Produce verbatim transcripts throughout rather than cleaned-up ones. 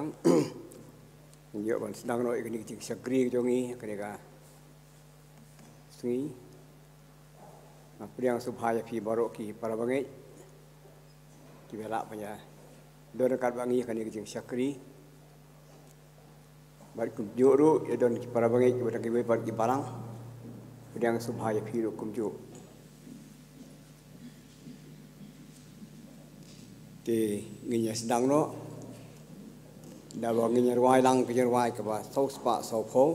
Ngi ïoh ban sdang noh ïa kane ka jingshakri ka jong ngi ha kane ka sngi. Nga pdiang sngewbha ïa phi baroh ki para bangeit kiba lah ban ïa don ryngkat bad ngi ha kane ka jingshakri. Bad kumjuh ruh ïa don ki para bangeit kiba dang kiwei pat ki balang. Pdiang sngewbha ïa phi ruh kumjuh. Te ngin ïa sdang noh da ba ngin ïa rwai lang ka jingrwai kaba saw spah saw phew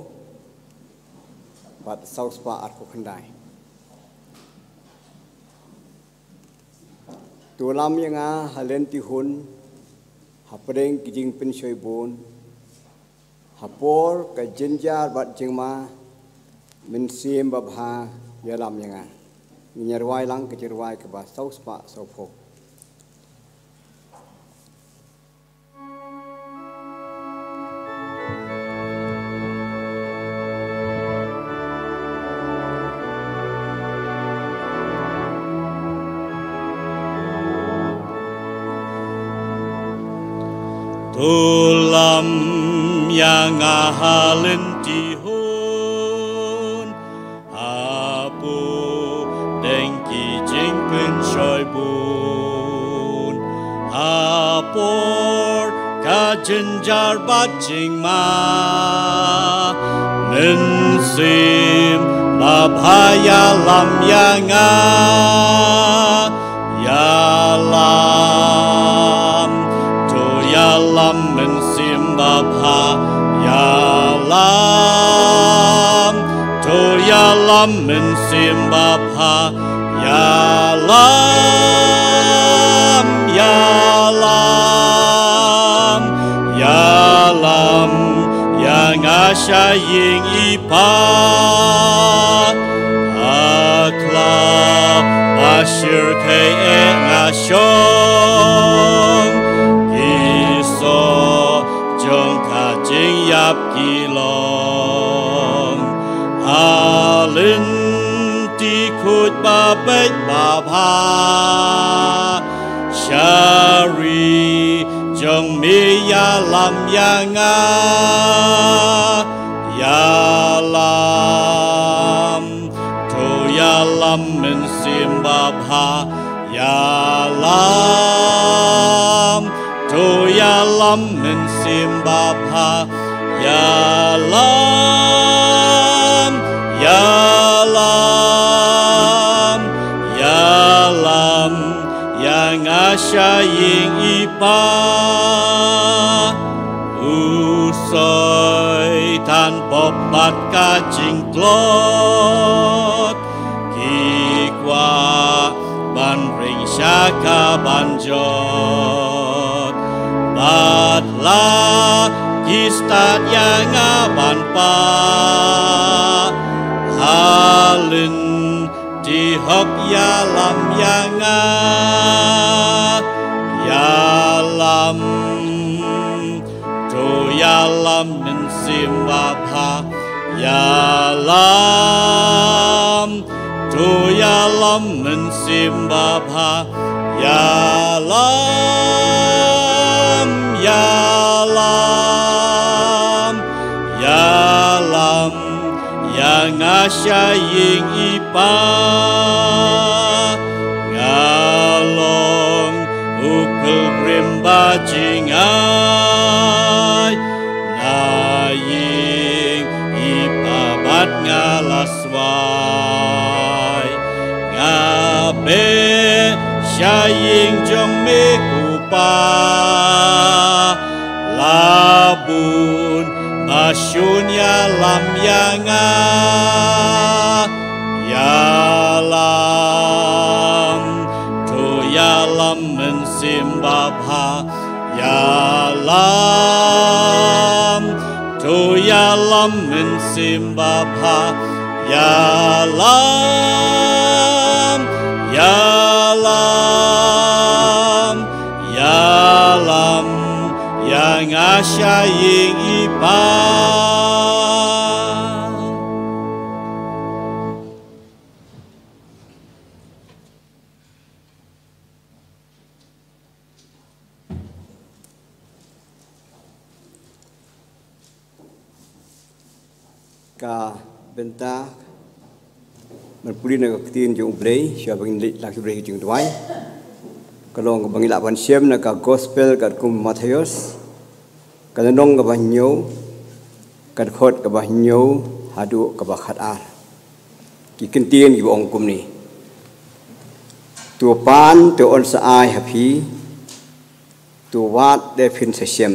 bad saw spah arphew khyndai. To lam ïa nga ha lynti hun, hapdeng ki jingpynshoi bun, ha por ka jynjar bad jingma, Mynsiem Babha ïalam ïa nga. Ngin ïa rwai lang ka jingrwai kaba saw spah saw phew. To lam ïa nga ha lynti hun, hapdeng ki jingpynshoi bun, ha por ka jynjar bad jingma, Mynsiem Babha ïalam ïa nga. Ïalam, to ïalam Mynsiem Babha, ïalam, to ïalam Mynsiem Babha, ïalam, ïalam, ïalam ïa nga sha ïing i pa. A kla ba shyrkhei eh nga shong, ki soh jong ka jingïap ki long ha lynti khuid ba beit ba bha. Sha ri jong me ïalam ïa nga, ïalam, to ïalam Mynsiem Babha, ïalam, to ïalam Mynsiem Babha, ïalam, ïalam, ïalam ïa nga sha ïing i pa. U Soitan pop bad ka jingtlot, ki kwah ban ring sha ka ban jot, bad la ki stad ïa nga ban pah ha lynti hok. Ïalam ïa nga, ïalam, to ïalam Mynsiem Babha, ïalam, to ïalam Mynsiem Babha, ïalam, ïalam, ïalam ïa nga sha ïing i pa. Nga long u pilgrim ba jngai, na ïing i pa bad nga la swai. Nga beh sha ïing jong me ko Pa, la bun ba shun ïalam ïa nga. Ïalam, to ïalam Mynsiem Babha, ïalam, to ïalam Mynsiem Babha, ïalam, ïalam, ïalam ïa nga sha ïing i Pa. Ka bynta ban pule na ka ktien jong U Blei, sha ba ngin leit lang sha U Blei ka jingduwai. Ka long kaba ngi lah ban shem na ka gospel katkum u Mathaios, ka lynnong kaba hynñiew, ka dkhot kaba hynñiew haduh kaba khatar. Ki kyntien kiba ong kumne: To pan te yn sa ai ha phi, to wad te phin sa shem,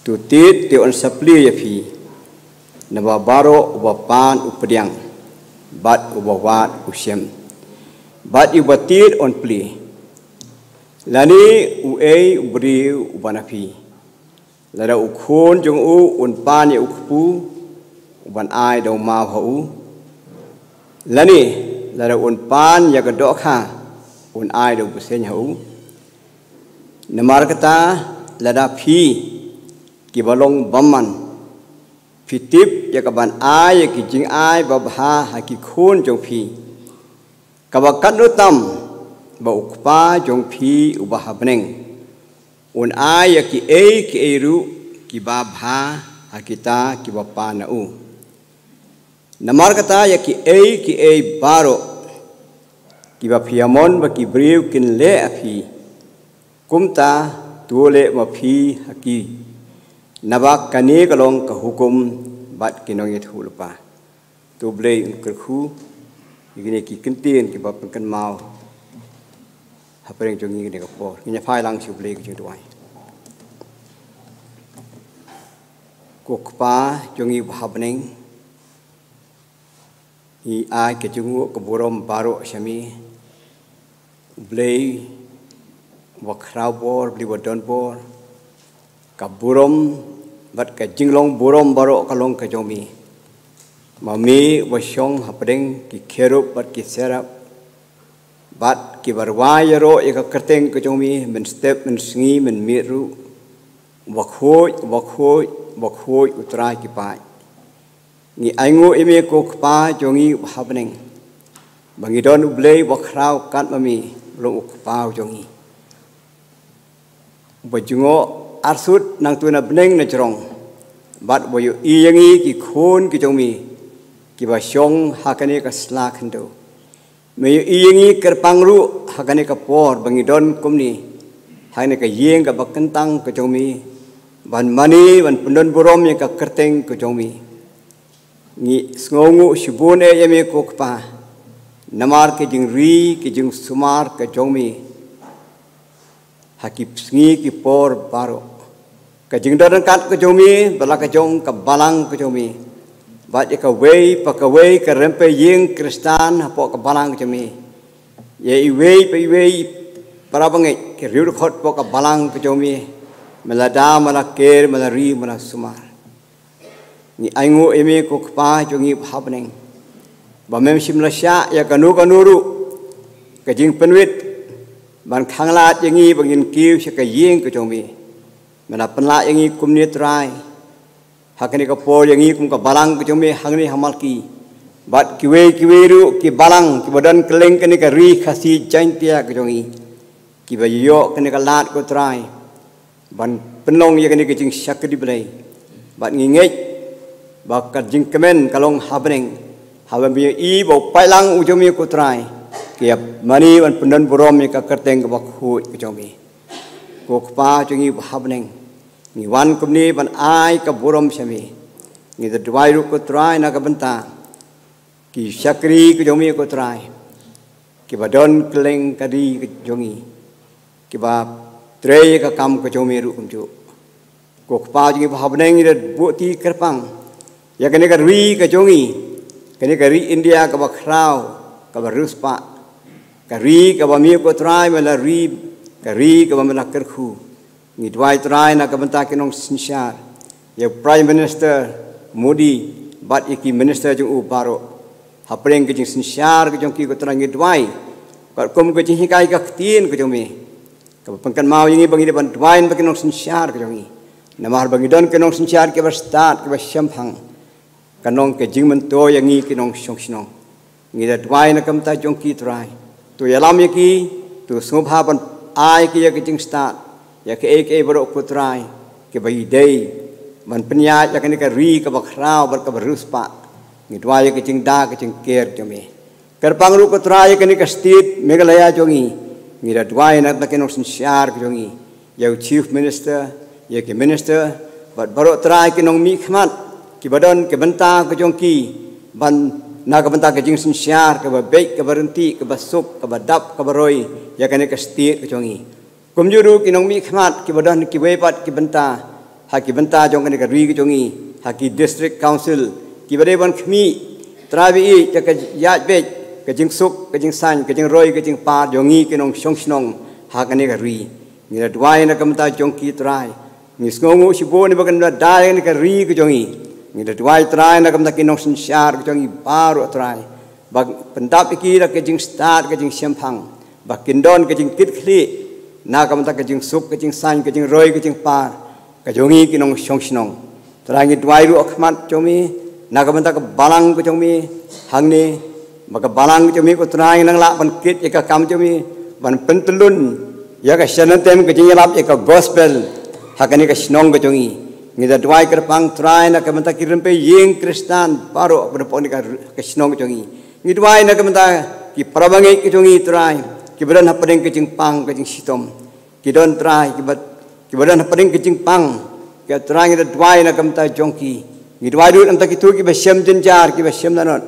to tied te yn sa plie ïa phi. Naba baroh uba pan u pdiang, bad uba wad u shem, bad ïa uba tied yn plie. Lane uei u briew uba na phi, lada u khun jong u un pan ïa u kpu, u ban ai da u maw ha u? Lane lada un pan ïa ka dohkha, un ai da u bseiñ ha u? Namar kata, lada phi kiba long bymman phi tip ïa ka ban ai ïa ki jingai babha ha ki khun jong phi, kaba katno tam ba u Kpa jong phi uba ha bneng un ai ïa kiei kiei ruh kiba bha ha kita kiba pan na u. Namar kata, ïa kiei kiei baroh kiba phi ïamon ba ki briew kin leh ha phi, kumta to leh ma phi ha ki. Naba kane ka long ka hukum bad ki nongïathuhlypa. To U Blei un kyrkhu ïa kine ki kyntien kiba pynkynmaw hapdeng jong ngi kane ka por. Ngin ïa phai lang sha U Blei ka jingduwai. Ko Kpa jong ngi uba ha bneng, ngi ai ka jingnguh ka burom baroh sha me. U Blei uba khraw bor, Blei uba don bor, ka burom bad ka jinglong burom baroh ka long ka jong me. Ma me uba shong hapdeng ki kherub bad ki serap, bad kiba rwai ïaroh ïa ka kyrteng ka jong me mynstep mynsngi mynmiet ruh: Uba khuid, uba khuid, uba khuid U Trai ki paid. Ngi ainguh ïa me ko Kpa jong ngi uba ha bneng, ba ngi don U Blei uba khraw kat ma me, u long u Kpa jong ngi, uba jngoh arsut nangta na bneng na jrong, bad uba ïohi ïa ngi ki khun ki jong me kiba shong ha kane ka sla khyndew. Me ïohi ïa ngi kyrpang ruh ha kane ka por ba ngi don kumne ha kane ka ïing kaba kyntang ka jong me, ban mane ban pyndon burom ïa ka kyrteng ka jong me. Ngi sngewnguh shibun eh ïa me ko Kpa, namar ka jingri ka jingsumar ka jong me ha ki sngi ki por baroh. Ka jingdon ryngkat ka jong me bad la ka jong ka balang ka jong me, bad ïa kawei pa kawei ka rympei ïing Khristan hapoh ka balang ka jong me, ïa iwei pa iwei para bangeit ki riewdkhot hapoh ka balang ka jong me, me la da, me la ker, me la ri, me la sumar. Ngi ainguh ïa me ko Kpa jong ngi uba ha bneng, ba mem shym la shah ïa kano kano ruh ka jingpynwit ban khanglad ïa ngi ba ngin kiew sha ka ïing ka jong me. Me la pynlah ïa ngi kumne Trai, ha kane ka por ïa ngi kum ka balang ka jong me hangne ha Malki, bad kiwei kiwei ruh ki balang kiba don kylleng kane ka ri Khasi Jaiñtia ka jong ngi, kiba ïoh kane ka lad ko Trai ban pynlong ïa kane ka jingshakri Blei. Bad ngi ngeit ba ka jingkmen ka long ha bneng, haba me ïohi ba u paidlang u jong me ko Trai ki ïa mane ban pyndon burom ïa ka kyrteng kaba khuid ka jong me. Ko Kpa jong ngi uba ha bneng, ngi wan kumne ban ai ka burom sha me. Ngi da duwai ruh ko Trai na ka bynta ki shakri ka jong me ko Trai, kiba don kylleng ka ri ka jong ngi, kiba trei ka kam ka jong me ruh kumjuh. Ko Kpa jong ngi uba ha bneng, ngi da buh ti kyrpang ïa kane ka ri ka jong ngi, kane ka ri India kaba khraw, kaba riewspah, ka ri kaba me ko Trai me la ri, ka ri kaba me la kyrkhu. Ngi duwai Trai na ka bynta ki nongsynshar, ïa u Prime Minister Modi bad ïa ki minister jong u baroh. Hapdeng ka jingsynshar ka jong ki ko Trai ngi duwai, katkum ka jinghikai ka ktien ka jong me, kaba pynkynmaw ïa ngi ba ngi dei ban duwai na ki nongsynshar ka jong ngi. Namar ba ngi don ki nongsynshar kiba stad, kiba shemphang, kan long ka jingmyntoi ïa ngi ki nongshong shnong. Ngi da duwai na ka bynta jong ki Trai, to ïalam ïa ki, to sngewbha ban ai ki ïa ka jingstad ïa kaei kaei baroh ko Trai kiba ïadei ban pynïaid ïa kane ka ri kaba khraw bad kaba riewspah. Ngi duwai ïa ka jingda ka jingker jong me. Kyrpang ruh ko Trai ïa kane ka state Meghalaya jong ngi. Ngi da duwai na ka bynta ki nongsynshar ka jong ngi, ïa u Chief Minister, ïa ki minister, bad baroh Trai ki nongmihkhmat kiba don ki bynta ka jong ki ban na ka bynta ka jingsynshar kaba beit, kaba ryntih, kaba suk, kaba dap, kaba roi ïa kane ka state ka jong ngi. Kumjuh ruh ki nongmihkhmat kiba don kiwei pat ki bynta ha ki bynta jong kane ka ri ka jong ngi, ha ki district council, kiba dei ban khmih, Trai ba ïeit ïa ka ïaid beit, ka jingsuk, ka jingsaiñ, ka jingroi, ka jingpar jong ngi ki nongshong shnong ha kane ka ri. Ngi da duwai na ka bynta jong ki Trai. Ngi sngewnguh shibun ïa ba kan da dai ïa kane ka ri ka jong ngi. Ngi da duwai Trai na ka bynta ki nongsynshar ka jong ngi baroh Trai. Ba pyndap ïa ki da ka jingstad, ka jingshemphang, ba kin don ka jingkitkhlieh na ka bynta ka jingsuk, ka jingsaiñ, ka jingroi, ka jingpar ka jong ngi ki nongshong shnong. Trai ngi duwai ruh ha khmat jong me na ka bynta ka balang ka jong me hangne, ba ka balang ka jong me ko Trai nang lah ban kit ïa ka kam jong me, ban pyntyllun ïa ka shanlynter ka jingïalap ïa ka gospel ha kane ka shnong ka jong ngi. Ngi da duwai kyrpang Trai na ka bynta ki rympei ïing Khristan baroh ba don hapoh kane ka, ka shnong ka jong ngi. Ngi duwai na ka bynta ki parabangeit ka jong ngi Trai, kiba don hapdeng ka jingpang ka jingshitom. Ki don Trai kiba, kiba don hapdeng ka jingpang. Ko Trai ngi da duwai na ka bynta jong ki. Ngi duwai ruh na ka bynta kito kiba shem jynjar, kiba shem lanot.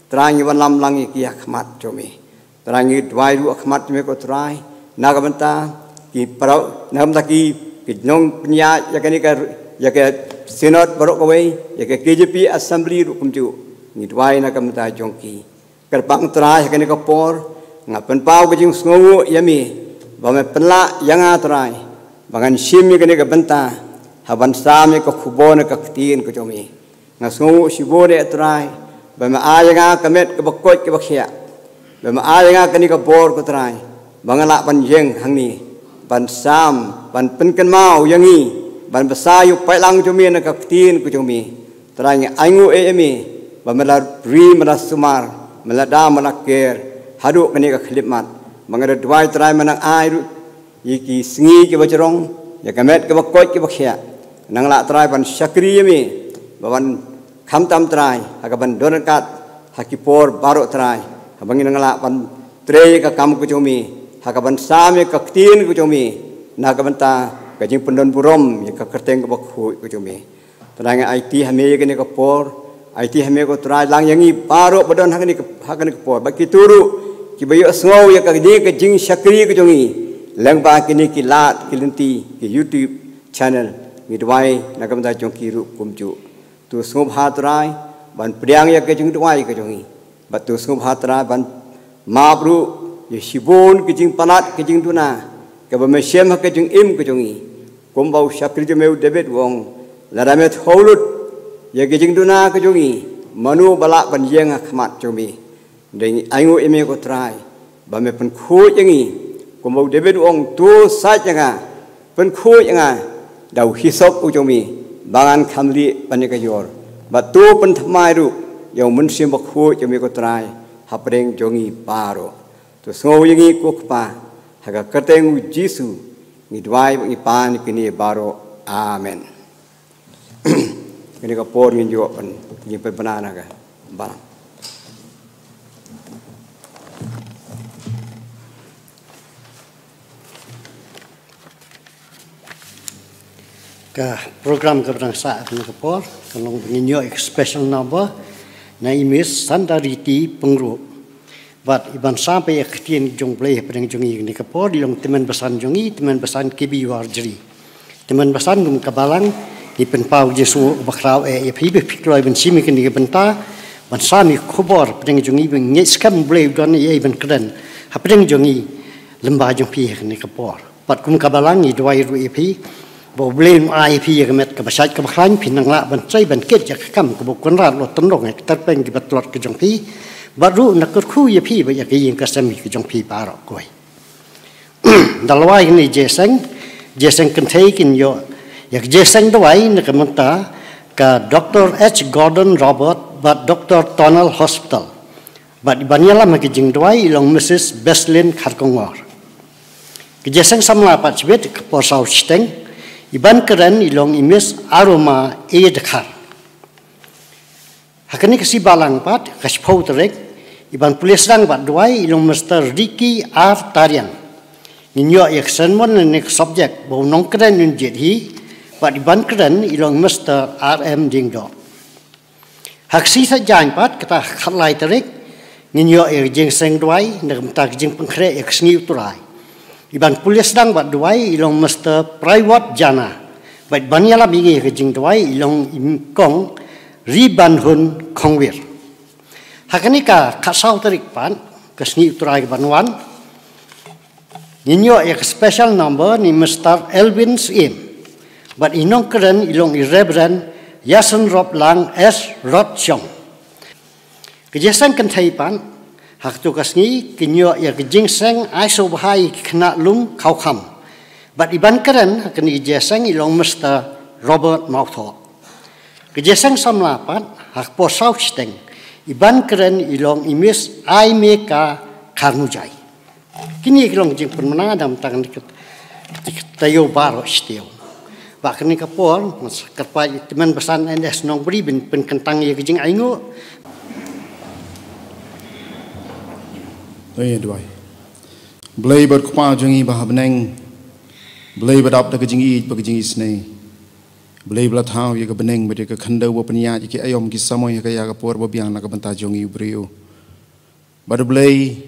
Trai ngi wanlam lang ïa ki ha khmat jong me. Trai ngi duwai ruh ha khmat jong me ko Trai na ka bynta ki para, na ka bynta ki, ki nongpynïaid ïa kane ka, ïa ka synod baroh kawei, ïa ka K J P assembly ruh kumjuh. Ngi duwai na ka bynta jong ki. Kyrpang Trai ha kane ka por nga pynpaw ka jingsngewnguh ïa me ba me pynlah ïa nga Trai ba ngan shim ïa kane ka bynta ha ban sam ïa ka khubor na ka ktien ka jong me. Nga sngewnguh shibun eh Trai ba me ai ïa nga ka met kaba koit kaba khiah, ba me ai ïa nga kane ka bor ko Trai ba nga lah ban ïeng hangne ban sam, ban pynkynmaw ïa ngi, ban bsa ïa u paidlang jong me na ka ktien ka jong me. Trai ngi ainguh eh ïa me ba me la ri, me la sumar, me la da, me la ker haduh kane ka khyllipmat. Ba nga da duwai Trai me nang ai ruh ïa ki sngi kiba jrong, ïa ka met kaba koit kaba khiah. Nang lah Trai ban shakri ïa me ba ban khamtam Trai ha ka ban don ryngkat ha ki por baroh Trai, ha ba ngin nang lah ban trei ïa ka kam ka jong me ha ka ban sam ïa ka ktien ka jong me na ka bynta ka jingpyndonburom ïa ka kyrteng kaba khuid ka jong me. Trai ngi aiti ha me ïa kane ka por, aiti ha me ko Trai lang ïa ngi baroh ba don ha kane ka, ha kane ka por, ba kito ruh kiba ïohsngew ïa kane ka jingshakri ka jong ngi lyngba kine ki lad ki lynti, ki YouTube channel. Ngi duwai na ka bynta jong ki ruh kumjuh. To sngewbha Trai ban pdiang ïa ka jingduwai ka jong ngi. Bad to sngewbha Trai ban map ruh ïa shibun ki jingpalat ki jingduna kiba me shem ha ka jingim ka jong ngi. Kumba u shakri jong me u David u ong, lada me thew lut ïa ki jingduna ki jong ngi, mano ba lah ban ïeng ha khmat jong me? Dei ngi ainguh ïa me ko Trai ba me pynkhuid ïa ngi. Kumba u David u ong, to sait ïa nga, pynkhuid ïa nga da u hisop u jong me, ba ngan kham lieh ban ïa ka ïor. Bad to pynthymmai ruh ïa u Mynsiem Bakhuid jong me ko Trai hapdeng jong ngi baroh. To sngew ïa ngi ko Kpa, ha ka kyrteng u Jisu ngi duwai bad ngi pan ïa kine baroh. Amen. Kane ka por ngin ïoh ban, ngin pynbna na ka balang. Ka program kaba dang sah ha kane ka por ka long ba ngin ïoh ïa ka special number na i Miss Sandariti Pyngrope. Bad i ban sam ïa ka ktien jong U Blei hapdeng jong ngi ha kane ka por i long tymmen basan jong ngi, tymmen basan K B Warjri. Tymmen basan kum ka balang ngi pynpaw ka jingsngewnguh kaba khraw eh ïa phi ba phi kloi ban shim ïa kane ka bynta ban sam ïa ka khubor hapdeng jong ngi, ba ngin ngeit skhem U Blei u don ei ei ban kren hapdeng jong ngi lyngba jong phi ha kane ka por. Bad kum ka balang ngi duwai ruh ïa phi ba U Blei un ai ïa phi ïa ka met kaba shait kaba khlaiñ, phin nang lah ban trei ban kit ïa ka kam kaba u Kynrad u la tynrong ïa ka tyrpeng kiba tlot ka jong phi. Bad ruh un kyrkhu ïa phi bad ïa ka ïing ka sem ka jong phi baroh kawei. Da lawei kane jeseng, jeseng kynthei kin ïoh ïa ka jeseng dawai na ka bynta ka Doctor H Gordon Roberts bad Doctor Tunnel Hospital. Bad i ban ïalam ha ka jingduwai i long Missus Beslin Kharkongor. Ka jeseng samla pat shibit ka por saw shiteng I ban kren i long i Miss Aroma A Dkhar. Ha kane ka sngi Balang pat, ka shiphew tarik, i ban pule sdang bad duwai i long Mister Ricky R Tariang. Ngin ïoh ïa ka sermon ne ka subject ba u nongkren un jied hi, bad i ban kren i long Mister R M Diengdoh. Ha ka sngi Saitjaiñ pat, kata khatlai tarik, ngin ïoh ïa ka jingseng duwai na ka bynta ka jingpynkhreh ïa ka sngi U Trai. I ban pule sdang bad duwai i long Mister Praiwat Jana. Bad ban ïalam ïa ngi ïa ka jingduwai i long i Kong Ribanhun Khongwir. Ha kane ka khatsaw tarik pat, ka sngi U Trai ka ban wan, ngin ïoh ïa ka special number na i Mister Elwin Syiem. Bad i nongkren i long i Reverend Yasenroplang S Rotshong. Ka jingïaseng kynthei pat, ha kato ka sngi, ngin ïoh ïa ka jingseng ai sngewbha ïa ki khynnah lum Khawkham. Bad i ban kren ha kane ka jingïaseng i long Mister Robert Mawthoh. Ka jingïaseng samla pat, ha ka por saw shiteng, i ban kren i long i Miss Aimeka Kharmujai. Kine ki long jingpynmynta na ka bynta kane ka taïew baroh shi taïew. Bad ha kane ka por, ngan sa kyrpad ïa i Tymmen Basan N S Nongbri ban pynkyntang ïa ka jingainguh. To ngin duwai. Blei bad Kpa jong ngi ba ha bneng. Blei ba dap da ka jingïeit bad ka jingisynei. Blei ba la thaw ïa ka bneng bad ïa ka khyndew ba pynïaid ïa ki aïom ki samoi ha kane ka por ba biang na ka bynta jong ngi u briew. Bad U Blei,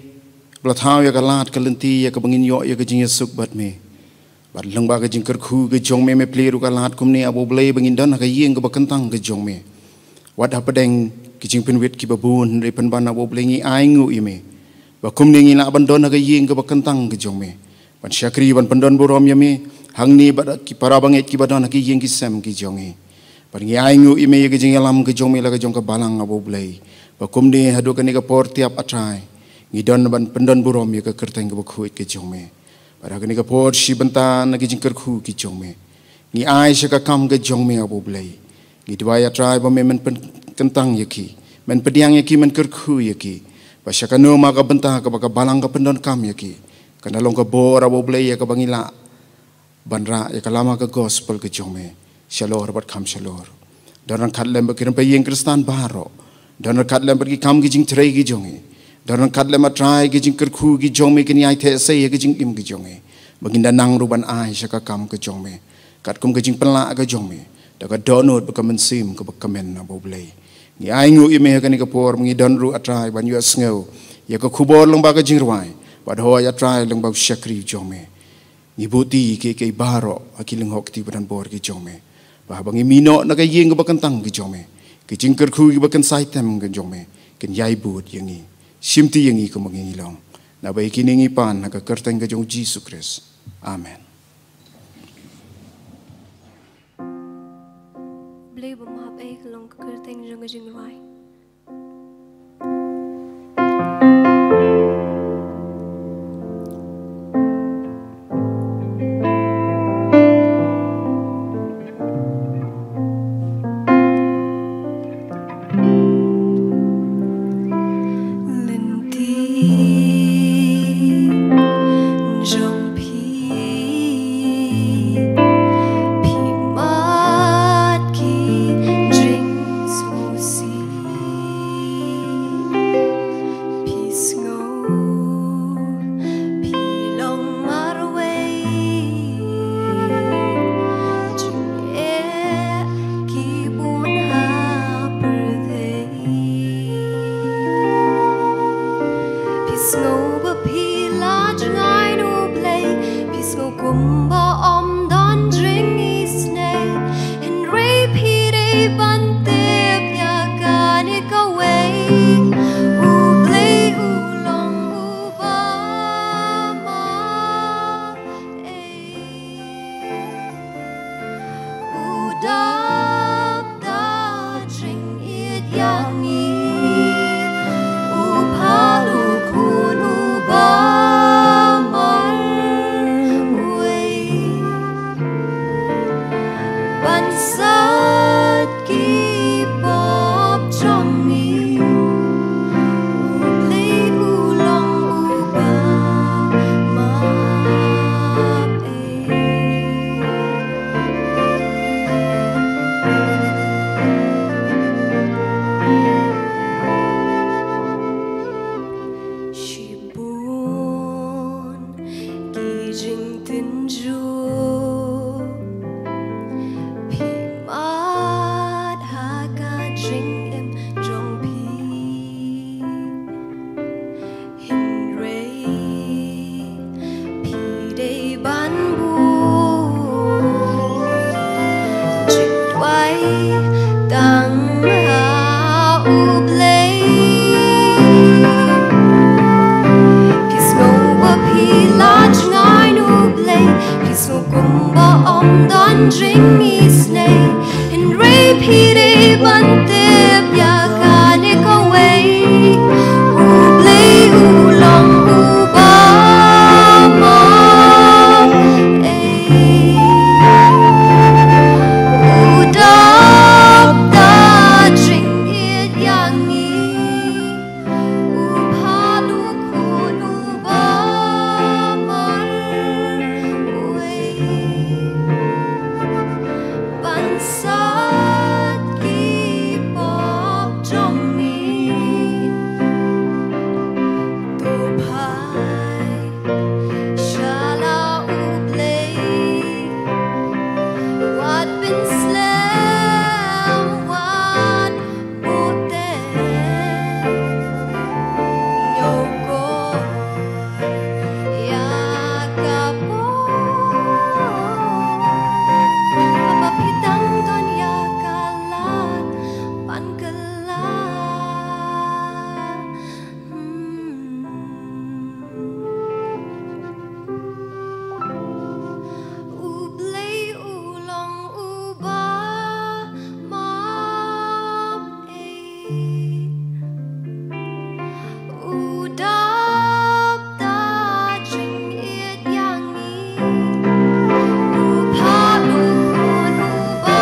ba la thaw ïa ka lad ka lynti ïa kaba ngin ïoh ïa ka jingïasuk bad Me. Bad lyngba ka jingkyrkhu ka jong Me, Me plie ruh ka lad kumne, Aba U Blei, ba ngin don ha ka ïing kaba kyntang ka jong Me. Wat hapdeng ki jingpynwit kiba bun, hynrei pynban, Aba U Blei, ngi ainguh ïa Me ba kumne ngi lah ban don ha ka ïing kaba kyntang ka jong Me, ban shakri, ban pyndon burom ïa Me, hangne bad ki para bangeit kiba don ha ki ïing ki sem ki jong ngi. Bad ngi ainguh ïa Me ïa ka jingïalam ka jong Me la ka jong ka balang, Aba U Blei, ba kumne haduh kane ka por tiap, A Trai, ngi don ban pyndon burom ïa ka kyrteng kaba khuid ka jong Me. Bad ha kane ka por shi bynta na ki jingkyrkhu ki jong Me, ngi ai sha ka kam ka jong Me, Aba U Blei. Ngi duwai, A Trai, ba Me Men pynkyntang ïa ki, Men pdiang ïa ki, Men kyrkhu ïa ki, ba sha kano ma ka bynta kaba ka balang ka pyndonkam ïa ki, kan long ka bor, Aba U Blei, ïa kaba ngi lah ban rah ïa ka lama ka gospel ka jong Me shalor bad kham shalor. Don ryngkat lem bad ki rympei ïing Khristan baroh. Don ryngkat lem bad ki kam ki jingtrei ki jong ngi. Don ryngkat lem, A Trai, ki jingkyrkhu ki jong Me, kin ïai theh sei ïa ki jingim ki jong ngi, ba ngin da nang ruh ban ai sha ka kam ka jong Me, katkum ka jingpynlah ka jong Me, da ka dohnud bad ka mynsiem kaba kmen, Aba U Blei. Ngi ainguh ïa Me ha kane ka por, ngi don ruh, A Trai, ban ïohsngew ïa ka khubor lyngba ka jingrwai, bad hooid, A Trai, lyngba u shakri jong Me. Ngi buh kti ïa kiei kiei baroh ha ki lyngkhuh kti ba don bor ki jong Me, ba haba ngi mih noh na ka ïing kaba kyntang ka jong Me, ki jingkyrkhu kiba kynsai tem ka jong Me kin ïai bud ïa ngi. Shim kti ïa ngi kumba ngi long. Naba ïa kine ngi pan ha ka kyrteng ka jong U Jisu Khrist. Amen. Blei ba map ei ka long ka kyrteng jong ka jingrwai. Lynti jong phi, phi mad ki jingsngewsih. Kumba ym don jingïaseng, hynrei phi dei ban tip ïa kane kawei. U Blei u long uba map ei. U dap da jingïeit ïa ngi. U phah u khun uba marwei ban sait ki pop jong ngi. To phai sha la U Blei, wat pynslem, wat bud te. Ñiew ko ïa ka pop, haba phi dang don ïa ka lad ban kylla. Hmm. U Blei u long uba map ei. U dap da jingïeit ïa ngi. U phah u khun uba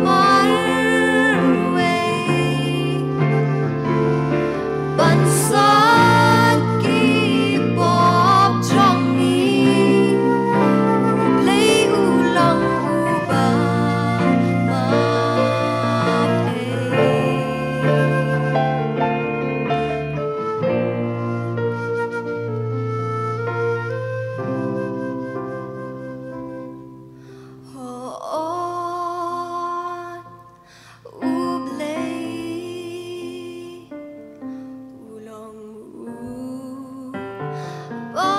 marwei ban sait ki pop jong ngi. U Blei u long uba map ei. Hooid, U Blei u long uba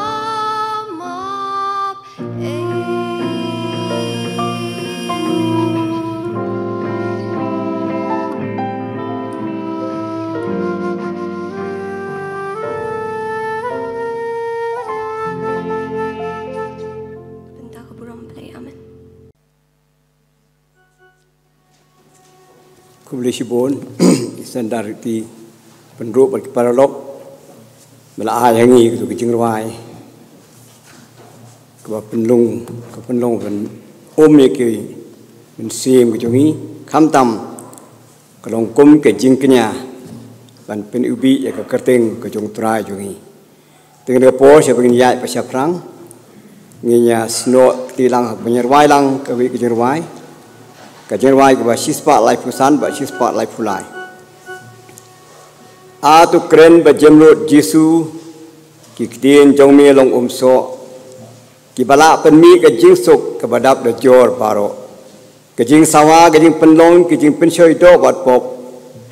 map ei. Bynta ka burom Blei. Amen. Khublei shibun, i sandar ki pynruk bad ki paralok, ba la ai ha ngi kito ki jingrwai, kaba pynlong, ka pynlong ban um ïa ki mynsiem ki jong ngi, khamtam ka long kum ka jingkñia ban pyniwbih ïa ka kyrteng ka jong U Trai jong ngi. Te ngan ïa por sha ba ngin ïaid bad shaphrang. Ngin ïa snoh kti lang, ban ïa rwai lang kawei ka jingrwai. Ka jingrwai kaba shispah laiphew san bad shispah laiphew lai. A to kren ba jem lut Jisu, ki ktien jong me long um soh, kiba lah pynmih ka jingsuk kaba dap da jor baroh. Ka jingsawa, ka jingpynlong, ka jingpynshoi doh bad pop,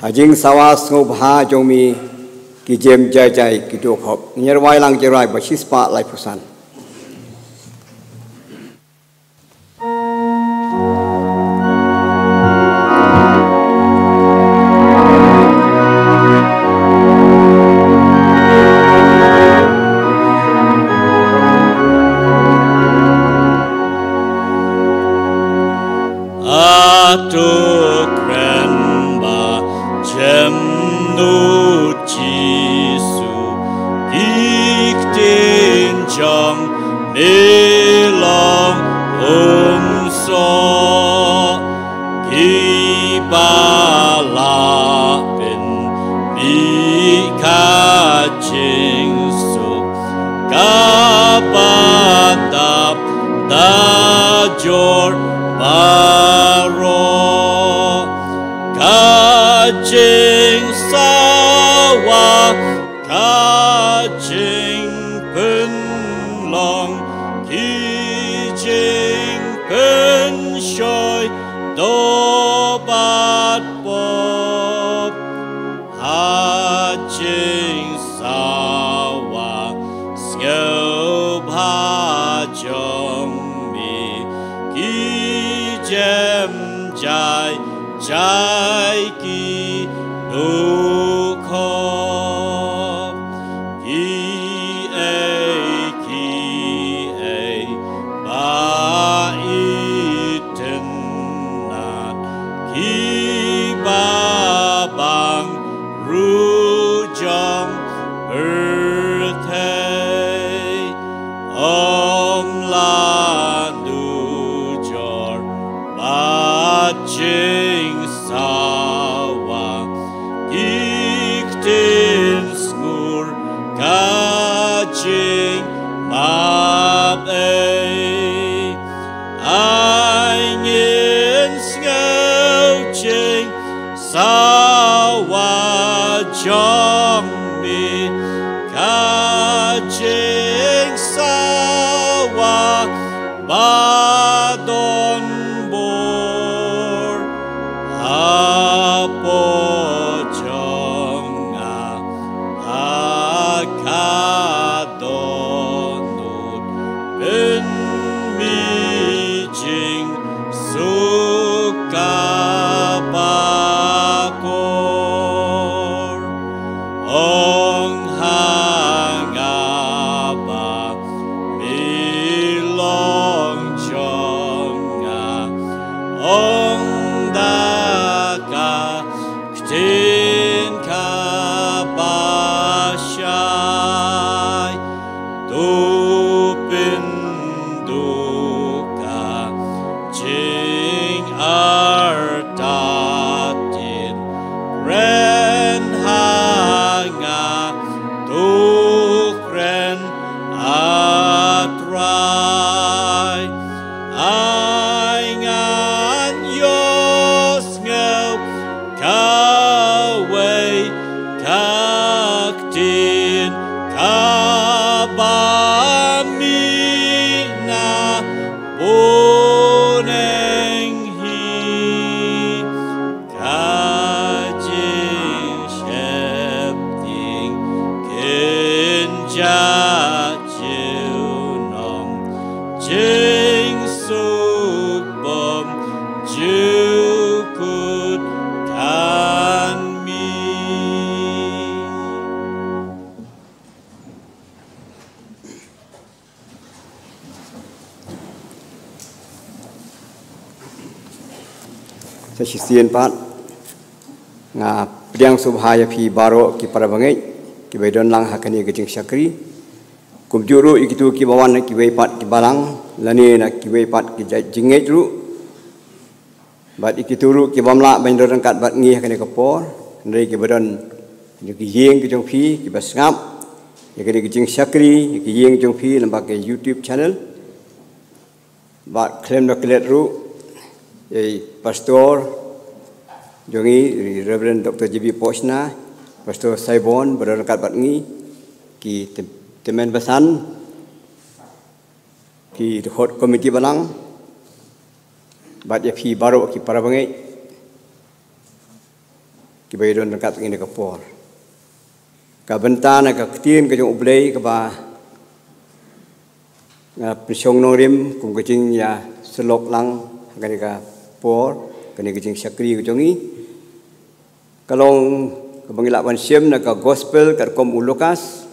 ha jingsawa sngewbha jong me, ki jem jai jai ki duh hok. Ngin ïa rwai lang jingrwai ba shispah laiphew san. A to kren ba jem lut Jisu, ki ktien jong me long um soh, kiba lah pynmih ka jingsuk kaba dap da jor baroh. Ka jingsawa, ka jingpynlong, ki jingpynshoi doh bad pop, ha jingsawa sngewbha jong me, ki jem jai jai ki duh hok. Kiei kiei ba jingmap ei. Ai ngin sngewjing sawa jong me, ka jingsawa ba don bor. Hapoh jong nga, a ka dohnud pynmih jingsuk kaba kor. Ong ha nga ba me long jong nga, ong da ka ktien kaba shai. To pynduh ka jingartatien, kren ha nga, to kren, A Trai. Ai ngan ïohsngew kawei ka ktien kaba mih na bneng hi. Ka jingsheptieng kynjah junom, jingsuk bymjukut kan mih. Sa shisien pat nga pdiang sngewbha ïa phi baroh ki para bangeit kiba don lang ha kane ka jingshakri. Kumjuh ruh ïa kito kiba wan na kiwei pat ki balang lane na kiwei pat ki ja-, jingngeit ruh. Bad ïa kito ruh ki bym lah ban ïadon ryngkat bad ngi ha kane ka por, hynrei kiba don ha ki ïing ki jong phi, kiba sngap ïa kane ka jingshakri ïa ki ïing jong phi lyngba ka YouTube channel. Bad khlem da klet ruh ïa i pastor jong ngi, i Reverend Doctor J B Poshna, Pastor Saibon, ba don ryngkat bad ngi, ki tym-, tymmen basan, ki dkhot komiti balang, bad ïa phi baroh ki para bangeit kiba ïadon ryngkat ngi ha kane ka por. Ka bynta na ka ktien ka jong U Blei kaba nga pynshong nongrim kum ka jingïasyllok lang ha kane ka por, kane ka jingshakri ka jong ngi, ka long kaba ngi lah ban shim na ka Gospel katkum u Lukas,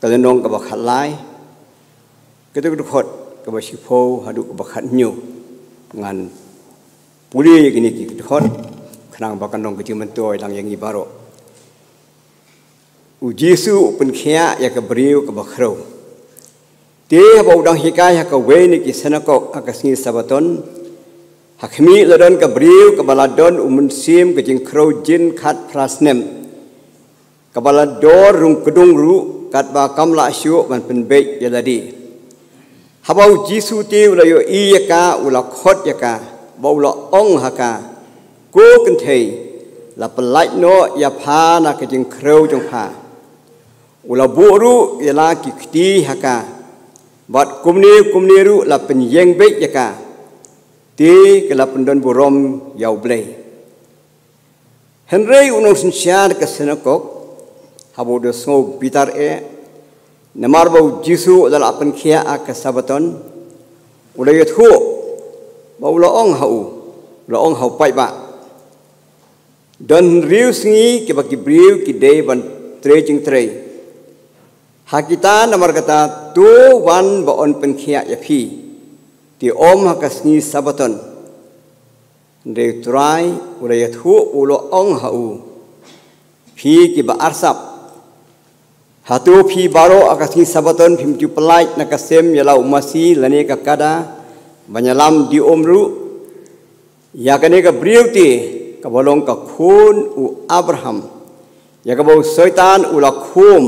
ka lynnong kaba khatlai, kata ka dkhot kaba shiphew haduh kaba khathynñiew. Ngan pule ïa kine ki dkhot khnang ba kan long ka jingmyntoi lang ïa ngi baroh. U Jisu u pynkhiah ïa ka briew kaba khrew. Te haba u dang hikai ha kawei na ki synagog ha ka sngi Sabaton, ha khmih la don ka briew kaba la don u mynsiem ka jingkhrew jin khatphra snem, kaba la dor rung kdung ruh, katba kam lah shuh ban pynbeit ïa lade. Haba u Jisu te u la ïohi ïa ka, u la khot ïa ka, bad u la ong ha ka, Ko kynthei, la pyllait noh ïa pha na ka jingkhrew jong pha. U la buh ruh ïa la ki kti ha ka, bad kumne kumne ruh la pynïeng beit ïa ka. Te ka la pyndonburom ïa U Blei. Hynrei u nongsynshar ka synagog, haba u da sngew bitar eh namar ba u Jisu u la lah pynkhiah ha ka Sabaton, u la ïathuh, bad u la ong ha u, u la ong ha u paidbah, Don hynriew sngi kiba ki briew ki dei ban trei jingtrei. Ha kita namar kata to wan ba yn pynkhiah ïa phi, te ym ha ka sngi Sabaton. Hynrei u Trai u la ïathuh, u la ong ha u, Phi kiba arsap, hato phi baroh ha ka sngi Sabaton phim ju pyllait na ka sem ïa la u masi lane ka kada ban ïalam die um ruh? Ïa kane ka briew te, kaba long ka khun u Abraham, ïa kaba u Soitan u la khum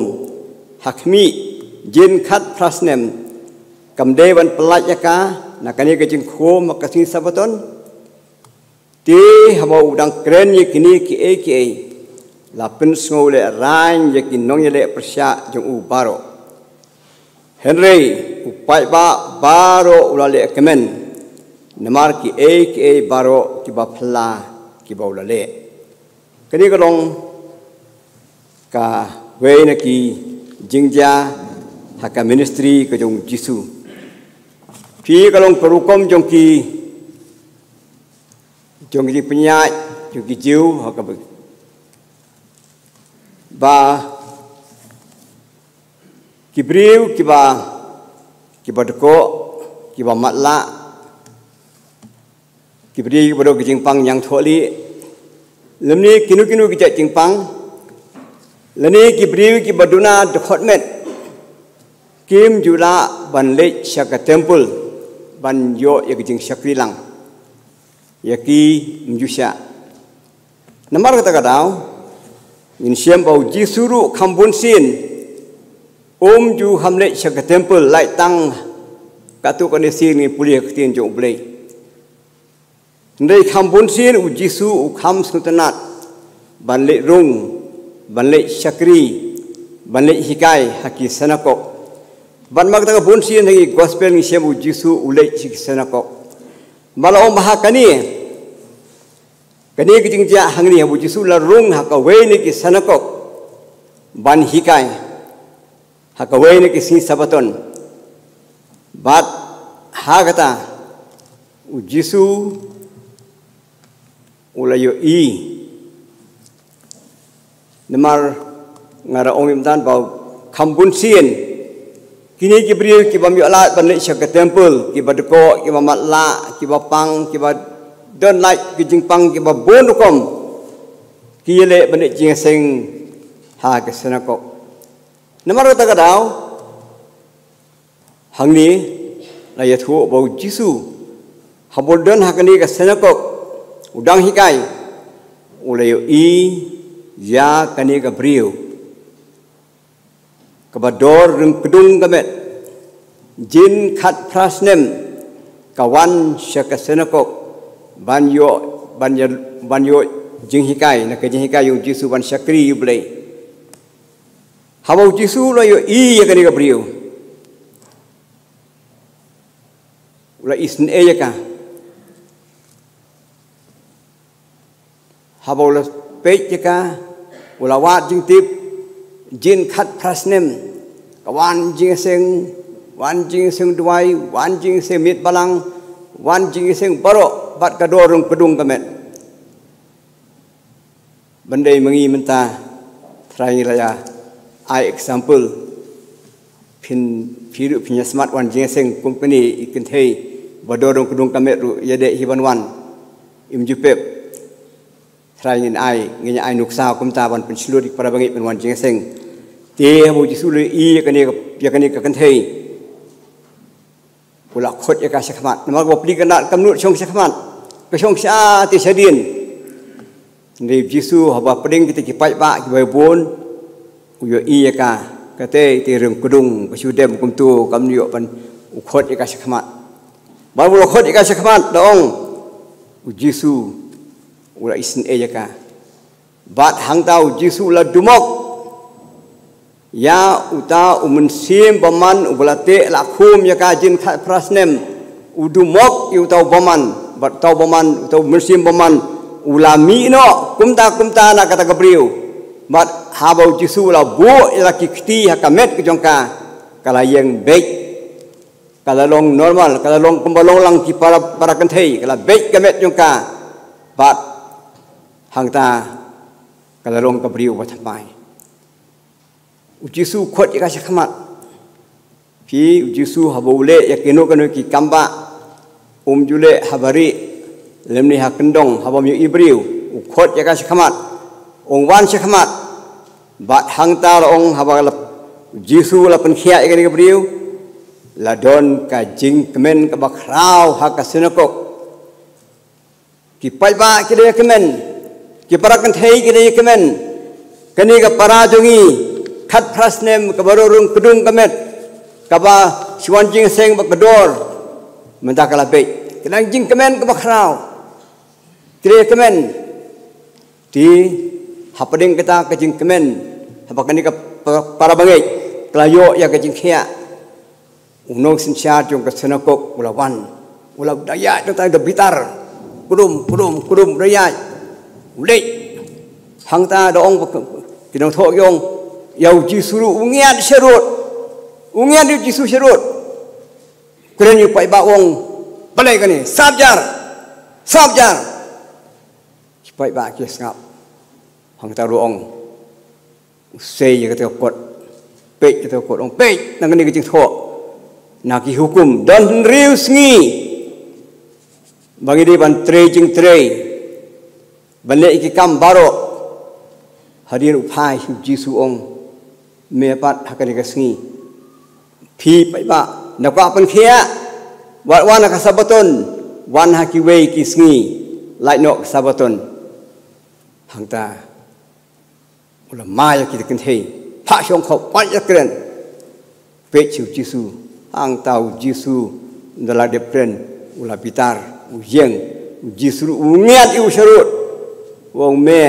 ha khmih, Jin khat phra snem, kam dei ban pyllait ïa ka na kane ka jingkhum ha ka sngi Sabaton? Te haba u dang kren ïa kine kiei kiei, la pynsngew lehrain ïa ki nongïaleh pyrshah jong u baroh. Hynrei u paidbah baroh u la leh kmen namar kiei kiei baroh kiba phylla kiba u la leh. Kane ka long kawei na ki jingjia ha ka ministry ka jong u Jisu. Phi, ka long ka rukom jong ki, jong ki jingpynïaid jong ki Jiw ha kaba, ba ki briew kiba, kiba dkoh, kiba matlah, ki briew kiba don ki jingpang ñiangthohlieh, lymne kino kino ki jait jingpang, lane ki briew kiba duna dkhot met, kim ju lah ban leit sha ka temple ban ïoh ïa ka jingshakri lang. Ïa ki ym ju shah. Namar kata ka daw ngin shem ba u Jisu ruh kham bun sien um ju kham leit sha ka temple, lait tang katto katne sien ngin pule ha ka ktien jong U Blei. Hynrei kham bun sien u Jisu u kham sngewtynnat ban leit rung, ban leit shakri, ban leit hikai ha ki synagog. Bad namar kata ka bun sien ha ki gospel ngi shem u Jisu u leit sha ki synagog. Ba la ong ba ha kane, kane ka jingjia hangne, u Jisu la rung ha kawei na ki synagog ban hikai ha kawei na ki sngi Sabaton. Bad ha kata u Jisu u la ïohi. Namar nga da ong mynta ba kham bun sien kine ki briew kiba ym ïoh lad ban leit sha ka temple, kiba dkoh, kiba matlah, kiba pang, kiba don lait ki jingpang kiba bun rukom, ki ïaleh ban leit jingïaseng ha ka synagog. Namar kata ka daw hangne la ïathuh ba u Jisu haba u don ha kane ka synagog u dang hikai, u la ïohi ïa kane ka briew kaba dor ryngkdung ka met, jin khat phra snem ka wan sha ka synagog ban ïoh, ban ïa, ban ïoh jinghikai na ka jinghikai jong u Jisu, ban shakri ïa U Blei. Haba u Jisu u la ïohi ïa kane ka briew, u la isynei ïa ka. Haba u la peit ïa ka, u la wad jingtip, jin khat phra snem ka wan jingïaseng, wan jingïaseng duwai, wan jingïaseng miet balang, wan jingïaseng baroh, bad ka dor ryngkdung ka met. Ban dei ma ngi mynta, trai ngi la ïa ai example. Phin, phi ruh phin ïa smat wan jingïaseng kum kane, i kynthei ba dor ryngkdung ka met ruh ïadei hi ban wan, im ju pep. Trai ngin ai, ngin ai nuksa kumta ban pynshlur ïa ki para bangeit ban wan jingïaseng. Te haba u Jisu u la ïohi ïa kane, ïa kane ka kynthei, u la khot ïa ka shakhmat. Namar ba pli ka nat kam nud shong shakhmat, ka shong sha te shadien. Hynrei u Jisu haba pdeng kita ki paidbah kiba bun, u ïohi ïa ka, kata te ryngkdung, ka shu dem kumto, kam ïoh ban, u khot ïa ka shakhmat. Bad u la khot ïa ka shakhmat, da ong u Jisu u la isynei ïa ka. Bad hangta u Jisu u la dumok ïa uta u mynsiem bymman uba la teh la khum ïa ka jin khat phra snem. U dumok ïa uta u bymman, bad uta u bymman, uta u mynsiem bymman u la mih noh kumta kumta na kata ka briew. Bad haba u Jisu u la buh ïa la ki kti ha ka met ka jong ka, ka la ïeng beit. Ka la long normal, ka la long kumba long lang ki para, para kynthei, ka la beit ka met jong ka. Bad hangta ka la long ka briew bathymmai. U Jisu u khot ïa ka shakhmat. Phi, u Jisu haba u leh ïa kino kino ki kambah, um ju leh ha barieh lymne ha kyndong haba ym ïohi briew. U khot ïa ka shakhmat, ong wan shakhmat. Bad hangta la ong haba la, u Jisu la pynkhiah ïa kane ka briew, la don ka jingkmen kaba khraw ha ka synagog. Ki paidbah ki da ïa kmen, ki para kynthei ki da ïa kmen. Kane ka para jong ngi, khat phra snem kaba dor ryngkdung ka met, kaba shu wan jingïaseng bad ka dor, mynta ka la beit. Ka dang jingkmen kaba khraw. Ki la kmen. Te hapdeng kata ka jingkmen, haba kane ka pa-, para bangeit ka la ïoh ïa ka jingkhiah, u nongsynshar jong ka synagog u la wan. U la da ïaid, da bitar. Kudum, kudum, kudum, da ïaid. U leit. Hangta da ong, ki nongthoh ki ong, ïa u Jisu ruh u ngiat sharud. U ngiat ïa u Jisu sharud. Kren ïa u paidbah, ong, balei kane, sap jar. Sap jar. Ki paidbah ki sngap. Hangta ruh ong, u sei ïa kata ka kot. Peit kata ka kot, ong, peit na kane ka jingthoh, na ki hukum, don hynriew sngi ba ngi dei ban trei jingtrei, ban leh ïa ki kam baroh. Hadien u phai sha u Jisu, ong, me pat ha kane ka sngi. Phi paidbah, na kwah pynkhiah, wat wan ha ka Sabaton, wan ha kiwei ki sngi, lait noh ka Sabaton. Hangta u la mai ïa ki kynthei, phah shongkhoh, pait ïa kren. Peit sha u Jisu. Hangta u Jisu ynda la dep kren, u la bitar, u ïeng. U Jisu ruh u ngiat ïa u sharud. U ong, me,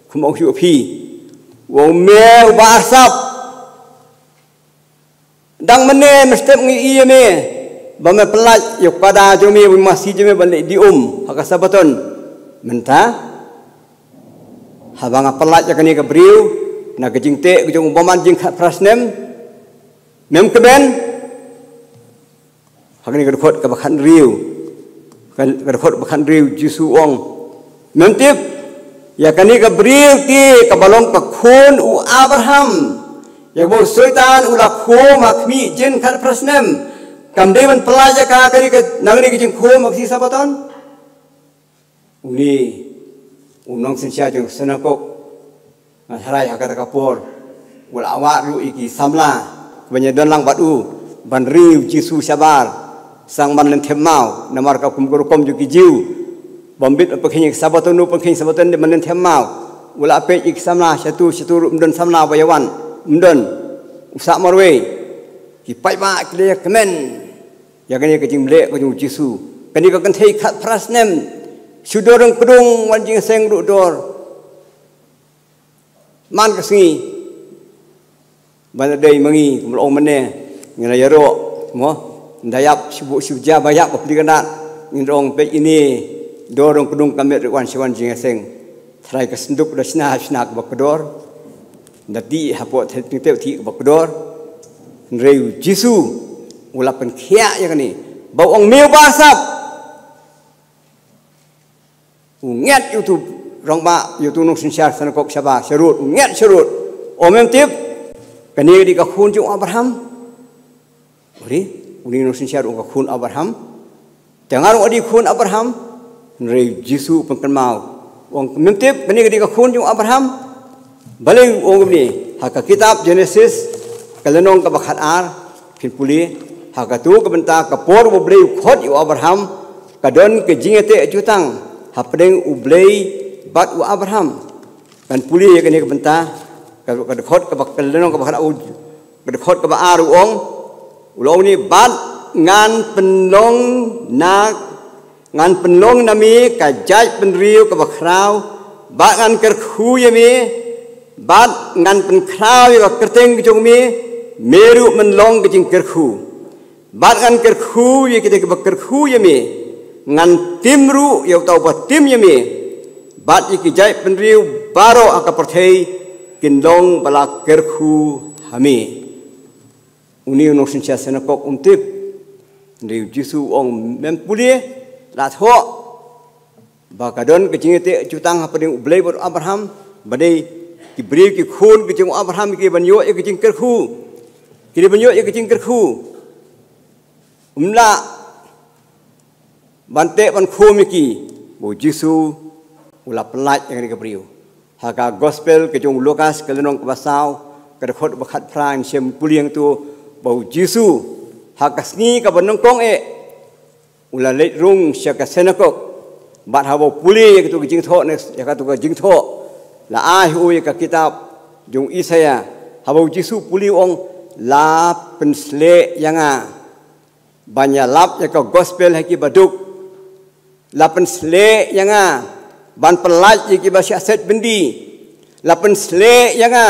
kumno shuh phi? U ong, me uba arsap. Dang mynne mynstep ngi ïohi ïa me ba me pyllait ïa u kada jong me, u masi jong me ban leit die um ha ka Sabaton. Mynta haba nga pyllait ïa kane ka briew na ka jingteh ka jong u bymman jingkhatphra snem, mem kmen? Ha kane ka dkhot kaba khathynriew, ka, ka dkhot ba khathynriew, Jisu u ong, mem tip ïa kane ka briew te kaba long ka khun u Abraham, ïa kaba u Soitan u la khum ha khmih jin khatphra snem, kam dei ban pyllait ïa ka ha kane ka, na kane ka jingkhum ha ka sngi Sabaton? Une u nongsynshar jong ka synagog, nga tharai ha kata ka por u la wad ruh ïa ki samla kiba ïadon lang bad u ban ring ïa u Jisu shabar, sang ban lynthem maw, namar ka kum ka rukom jong ki Jiw, bym bit ban pynkheiñ ïa ka Sabaton, u pynkheiñ Sabaton dei ban lynthem maw. U la peit ïa ki samla, shatu shatu ruh ym don samla ba ïa wan, ym don. U sah marwei. Ki paidbah ki la ïa kmen ïa kane ka jingleh ka jong u Jisu. Kane ka kynthei khatphra snem, shu dor dong kdung, wan jingïaseng ruh dor. Man ka sngi ban da dei ma ngi, kum la ong mynne, ngi la ïaroh, mo, ynda ïap shu buh shu ja ba ïap ba pli ka nat, ngin ong, peit ine, dor dong kdung ka met ruh wan shu wan jingïaseng. Tharai ka synduk da shna, shna kaba kdor. Ynda tih hapoh teh, teh tih kaba kdor. Hynrei u Jisu u la pynkhiah ïa kane, ba u ong, me uba arsap. U ngiat ïa utu rangbah, ïa utu nongsynshar synagog shabar, sharud, u ngiat sharud. U ong, mem tip kane ka dei ka khun jong u Abraham? Uri, uni nongsynshar u ong, ka khun Abraham. Te nga ruh nga dei khun Abraham. Hynrei u Jisu u pynkynmaw, u ong, mem tip kane ka dei ka khun jong u Abraham? Balei u ong kumne? Ha ka kitab Jenesis, ka lynnong kaba khatar, phin pule, ha katu ka bynta, ka por ba U Blei u khot ïa u Abraham, ka don ka jingïateh jutang hapdeng U Blei bad u Abraham. Kan pule ïa kane ka bynta, ka, ka dkhot kaba, ka lynnong kaba khatar, u, ka dkhot kaba ar, u ong, u la ong kumne, bad ngan pynlong na ngan pynlong na me ka jaitbynriew kaba khraw, bad ngan kyrkhu ïa me, bad ngan pynkhraw ïa ka kyrteng ka jong me, me ruh men long ka jingkyrkhu. Bad ngan kyrkhu ïa kita kiba kyrkhu ïa me, ngan tim ruh ïa uta uba tim ïa me, bad ïa ki jaitbynriew baroh ha ka pyrthei kin long ba la kyrkhu ha me. Une u nongsynshar synagog um tip. Hynrei u Jisu u ong, mem pule, la thoh ba ka don ka jingïateh jutang hapdeng U Blei bad u Abraham, ba dei ki briew, ki khun ki jong u Abraham, ki dei ban ïoh ïa ka jingkyrkhu. Ki dei ban ïoh ïa ka jingkyrkhu. Um lah ban teh ban khum ïa ki. Ba u Jisu u la pyllait ïa kane ka briew. Ha ka gospel ka jong u Lukas, ka lynnong kaba saw, ka dkhot ba khatphra, ngin shem pule ïa katu, ba u Jisu ha ka sngi kaba nyngkong eh u la leit rung sha ka synagog. Bad haba u pule ïa katu ka jingthoh, ne ïa katu ka jingthoh, la ai ha u ïa ka kitab jong u Isaïah. Haba u Jisu u pule, u ong, La pynsleh ïa nga ban ïalap ïa ka gospel ha ki baduk. La pynsleh ïa nga ban pyllait ïa ki ba shah set byndi. La pynsleh ïa nga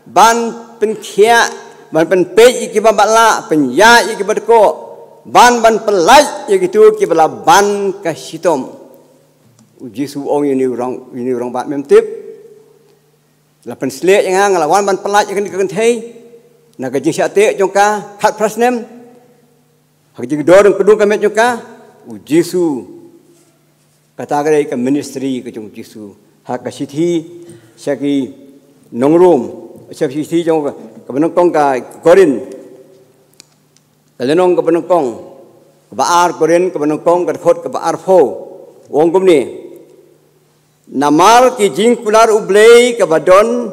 ban pynkhiah, ban pynpeit ïa ki ba batlah, pynïaid ïa ki ba dkoh, ban ban pyllait ïa ki tu ki ba la ban ka shitom. U Jisu ong ïa une u rong, ïa une u rangbah, mem tip. La pynsleh ïa nga, nga la wan ban pyllait ïa kane ka kynthei na ka jingshah teh jong ka khatphra snem. Ha ka jingdor kdung ka met jong ka, u Jisu. Kata ka dei ka ministry ka jong u Jisu. Ha ka shithi sha ki nong Rom, sha ka shithi jong ka, kaba nyngkong ka Korin, ka lynnong kaba nyngkong, kaba ar Korin kaba nyngkong, ka dkhot kaba arphew. U ong kumne: Namar ki jingkular U Blei kaba don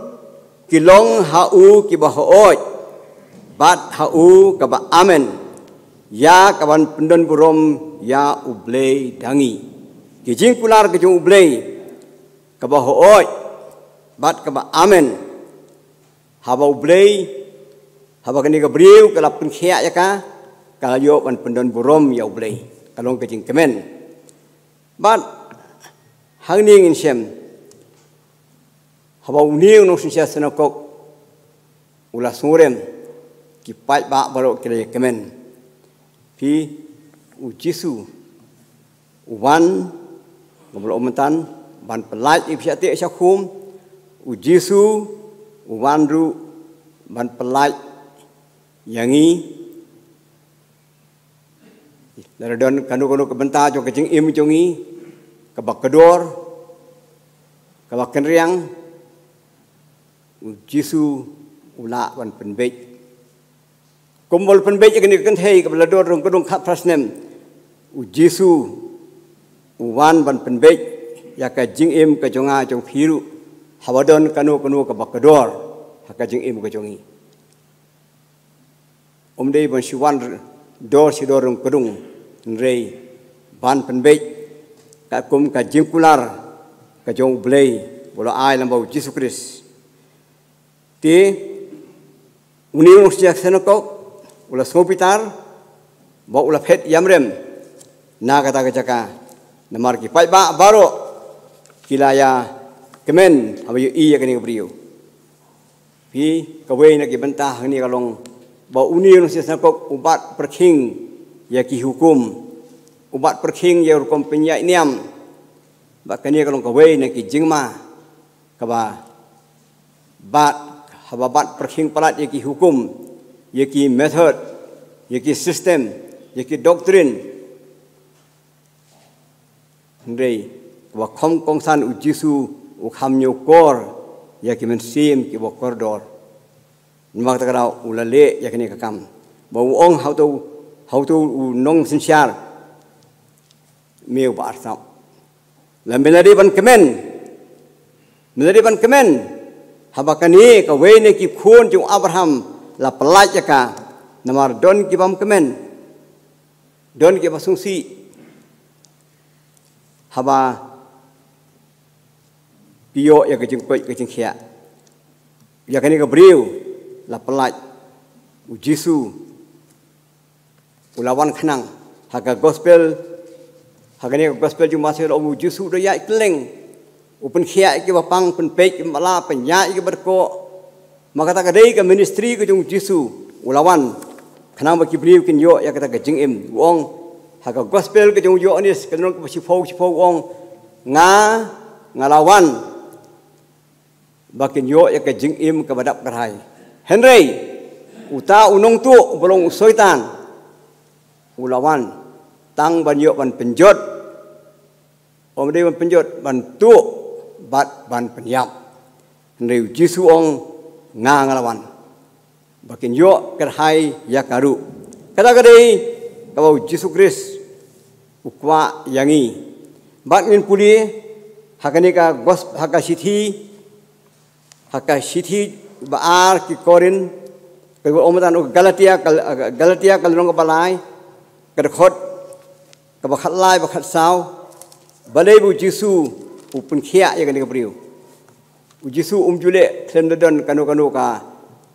ki long ha u ki ba hooid, bad ha u kaba amen, ïa kaban pyndon burom ïa U Blei da ngi. Ki jingkular ki jong U Blei kaba hooid bad kaba amen. Haba U Blei, haba kane ka briew ka la pynkhiah ïa ka, ka la ïoh ban pyndon burom ïa U Blei. Ka long ka jingkmen. Bad hangne ngin shem, haba une u nongsynshar synagog u la sngewrem, ki paidbah baroh ki la ïakmen. Phi, u Jisu u wan, nga ba la ong myntan, ban pyllait ïa ki ba shah teh shah khum. U Jisu u wan ruh ban pyllait ïa ngi. Lada don kano kano ka bynta jong ka jingim jong ngi kaba kordor, kaba kynriang, u Jisu u lah ban pynbeit. Kumba u la pynbeit ïa kane ka kynthei kaba la dor ryngkdung khatphra snem, u Jisu u wan ban pynbeit ïa ka jingim ka jong nga jong phi ruh. Haba don kano kano kaba kordor ha ka jingim ka jong ngi, ym dei ban shu wan dor shi dor ryngkdung, hynrei ban pynbeit katkum ka jingkular ka jong U Blei ba u la ai lyngba u Jisu Khrist. Te une u nongsynshar synagog u la sngewbitar bad u la phet ïamrem na kata ka jaka, namar ki paidbah baroh ki la ïakmen haba ïohi ïa kane ka briew. Phi, kawei na ki bynta hangne ka long ba une u nongsynshar synagog u bat pyrkhing ïa ki hukum, u bat pyrkhing ïa u rukom pynïaid niam. Bad kane ka long kawei na ki jingma kaba bat, haba bat pyrkhing palat ïa ki hukum, ïa ki method, ïa ki system, ïa ki doctrine. Hynrei kaba kham kongsan, u Jisu u kham ñiewkor ïa ki mynsiem kiba kordor. Namar kata ka daw u la leh ïa kane ka kam. Ba u ong ha uto, ha uto u nongsynshar, me uba arsap, la me la dei ban kmen, me la dei ban kmen haba kane kawei na ki khun jong u Abraham la pyllait ïa ka. Namar don ki bym kmen, don ki ba sngewsih haba ki ïoh ïa ka jingkoit ka jingkhiah. Ïa kane ka briew la pyllait. U Jisu u la wan khnang. Ha ka gospel, ha kane ka gospel jong u Mathaios la ong u Jisu u da ïaid kylleng, u pynkhiah ïa ki ba pang, pynpeit ïa ki ba batlah, pynïaid ïa ki ba dkoh. Ma kata ka dei ka ministry ka jong u Jisu, u la wan khnang ba ki briew kin ïoh ïa kata ka jingim. U ong ha ka gospel ka jong u Ïoannis ka lynnong kaba shiphew, shiphew, u ong, nga, nga la wan ba kin ïoh ïa ka jingim kaba dap kyrhai. Hynrei uta u nongtuh uba long u Soitan u la wan tang ban ïoh ban pynjot. Ym dei ban pynjot, ban tuh bad ban pynïap. Hynrei u Jisu u ong, nga, nga la wan ba kin ïoh kyrhai ïa ka ruh. Kata ka dei kaba u Jisu Khrist u kwah ïa ngi. Bad ngin pule ha kane ka gos-, ha ka shithi, ha ka shithi ba ar ki Korin, ka ba ong mynta, Galatia, ka, Galatia ka lynnong kaba lai, ka dkhot kaba khatlai, ba khatsaw. Balei ba u Jisu u pynkhiah ïa kane ka briew? U Jisu um ju leh khlem da don kano kano ka,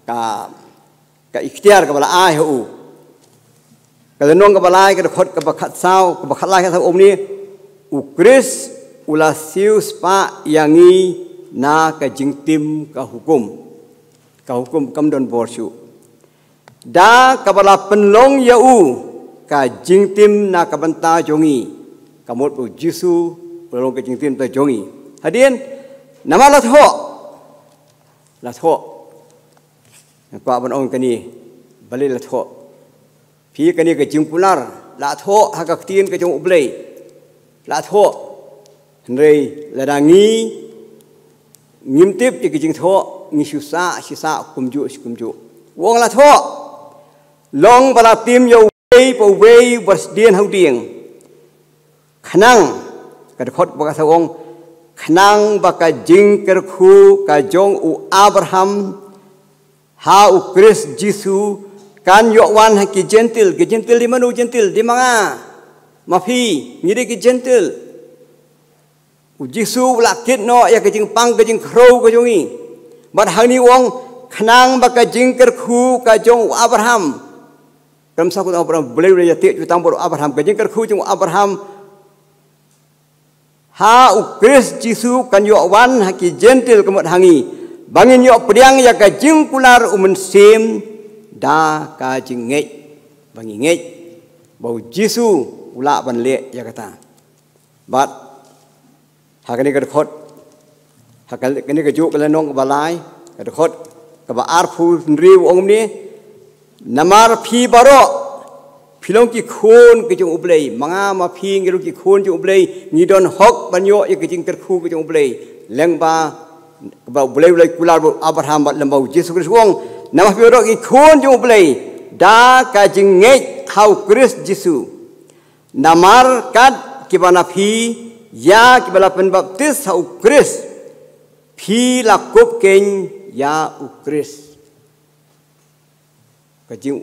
ka, ka iktiar kaba la ai ha u. Ka lynnong kaba lai, ka dkhot kaba khatsaw, kaba khatlai, khatsaw, ong kumne: U Khrist u la siew spah ïa ngi na ka jingtim ka hukum. Ka hukum kam don bor shuh. Da kaba la pynlong ïa u ka jingtim na ka bynta jong ngi. Ka mut ba u Jisu u la long ka jingtim ta jong ngi. Hadien, namar la thoh. La thoh. Nga kwah ban ong kane, balei la thoh? Phi, kane ka jingkular, la thoh ha ka ktien ka jong U Blei. La thoh. Hynrei lada ngi ngim tip ïa ka jingthoh, ngi shu sah, shu sah kumjuh, shu kumjuh. U ong la thoh. Long ba la tim ïa uwei pa uwei uba sdien ha u dieng. Khnang, ka dkhot ba ka sa ong, khnang ba ka jingkyrkhu ka jong u Abraham ha u Khrist Jisu kan ïoh wan ha ki Jentil. Ki Jentil dei mano? Jentil dei ma nga, ma phi, ngi dei ki Jentil. U Jisu u la kit noh ïa ka jingpang, ka jingkhrew ka jong ngi. Bad hangne u ong, khnang ba ka jingkyrkhu ka jong u Abraham. Khlem sa kut Abraham, Blei u la ïateh jutang bad u Abraham, ka jingkyrkhu jong u Abraham ha u Khrist Jisu kan ïoh wan ha ki Jentil, ka mut ha ngi, ba ngin ïoh pdiang ïa ka jingkular u Mynsiem da ka jingngeit. Ba ngi ngeit ba u Jisu u lah ban leh ïa kata. Bad ha kane ka dkhot, ha kane ka juh ka lynnong kaba lai, ka dkhot kaba arphew hynriew, ong kumne: Namar phi baroh phi long ki khun ki jong U Blei. Ma nga ma phi ngi long ki khun jong U Blei, ngi don hok ban ïoh ïa ka jingkyrkhu ka jong U Blei. Lyngba ba U Blei u la kular bad u Abraham bad lyngba u Jisu Khrist, u ong, namar phi baroh ki khun jong U Blei da ka jingngeit ha u Khrist Jisu. Namar kat kiba na phi, ïa kiba la pynbaptis ha u Khrist, phi la kup keiñ ïa u Khrist. Ka jing,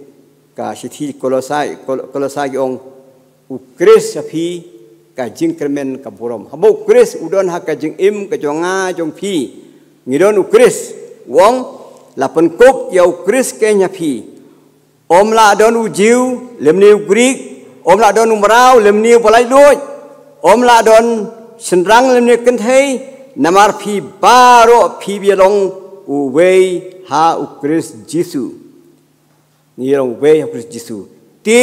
ka shithi Kolosai, Kol-, Kolosai ki ong, u Khrist ha phi ka jingkyrmen ka burom. Haba u Khrist u don ha ka jingim ka jong nga jong phi, ngi don u Khrist, u ong, la pynkup ïa u Khrist keiñ ha phi. Ym lah don u Jiw lymne u Grik, ym lah don u mraw lymne u ba laitluid, ym lah don shynrang lymne kynthei, namar phi baroh phi ba long uwei ha u Khrist Jisu. Ngi long uwei ha u Khrist Jisu. Te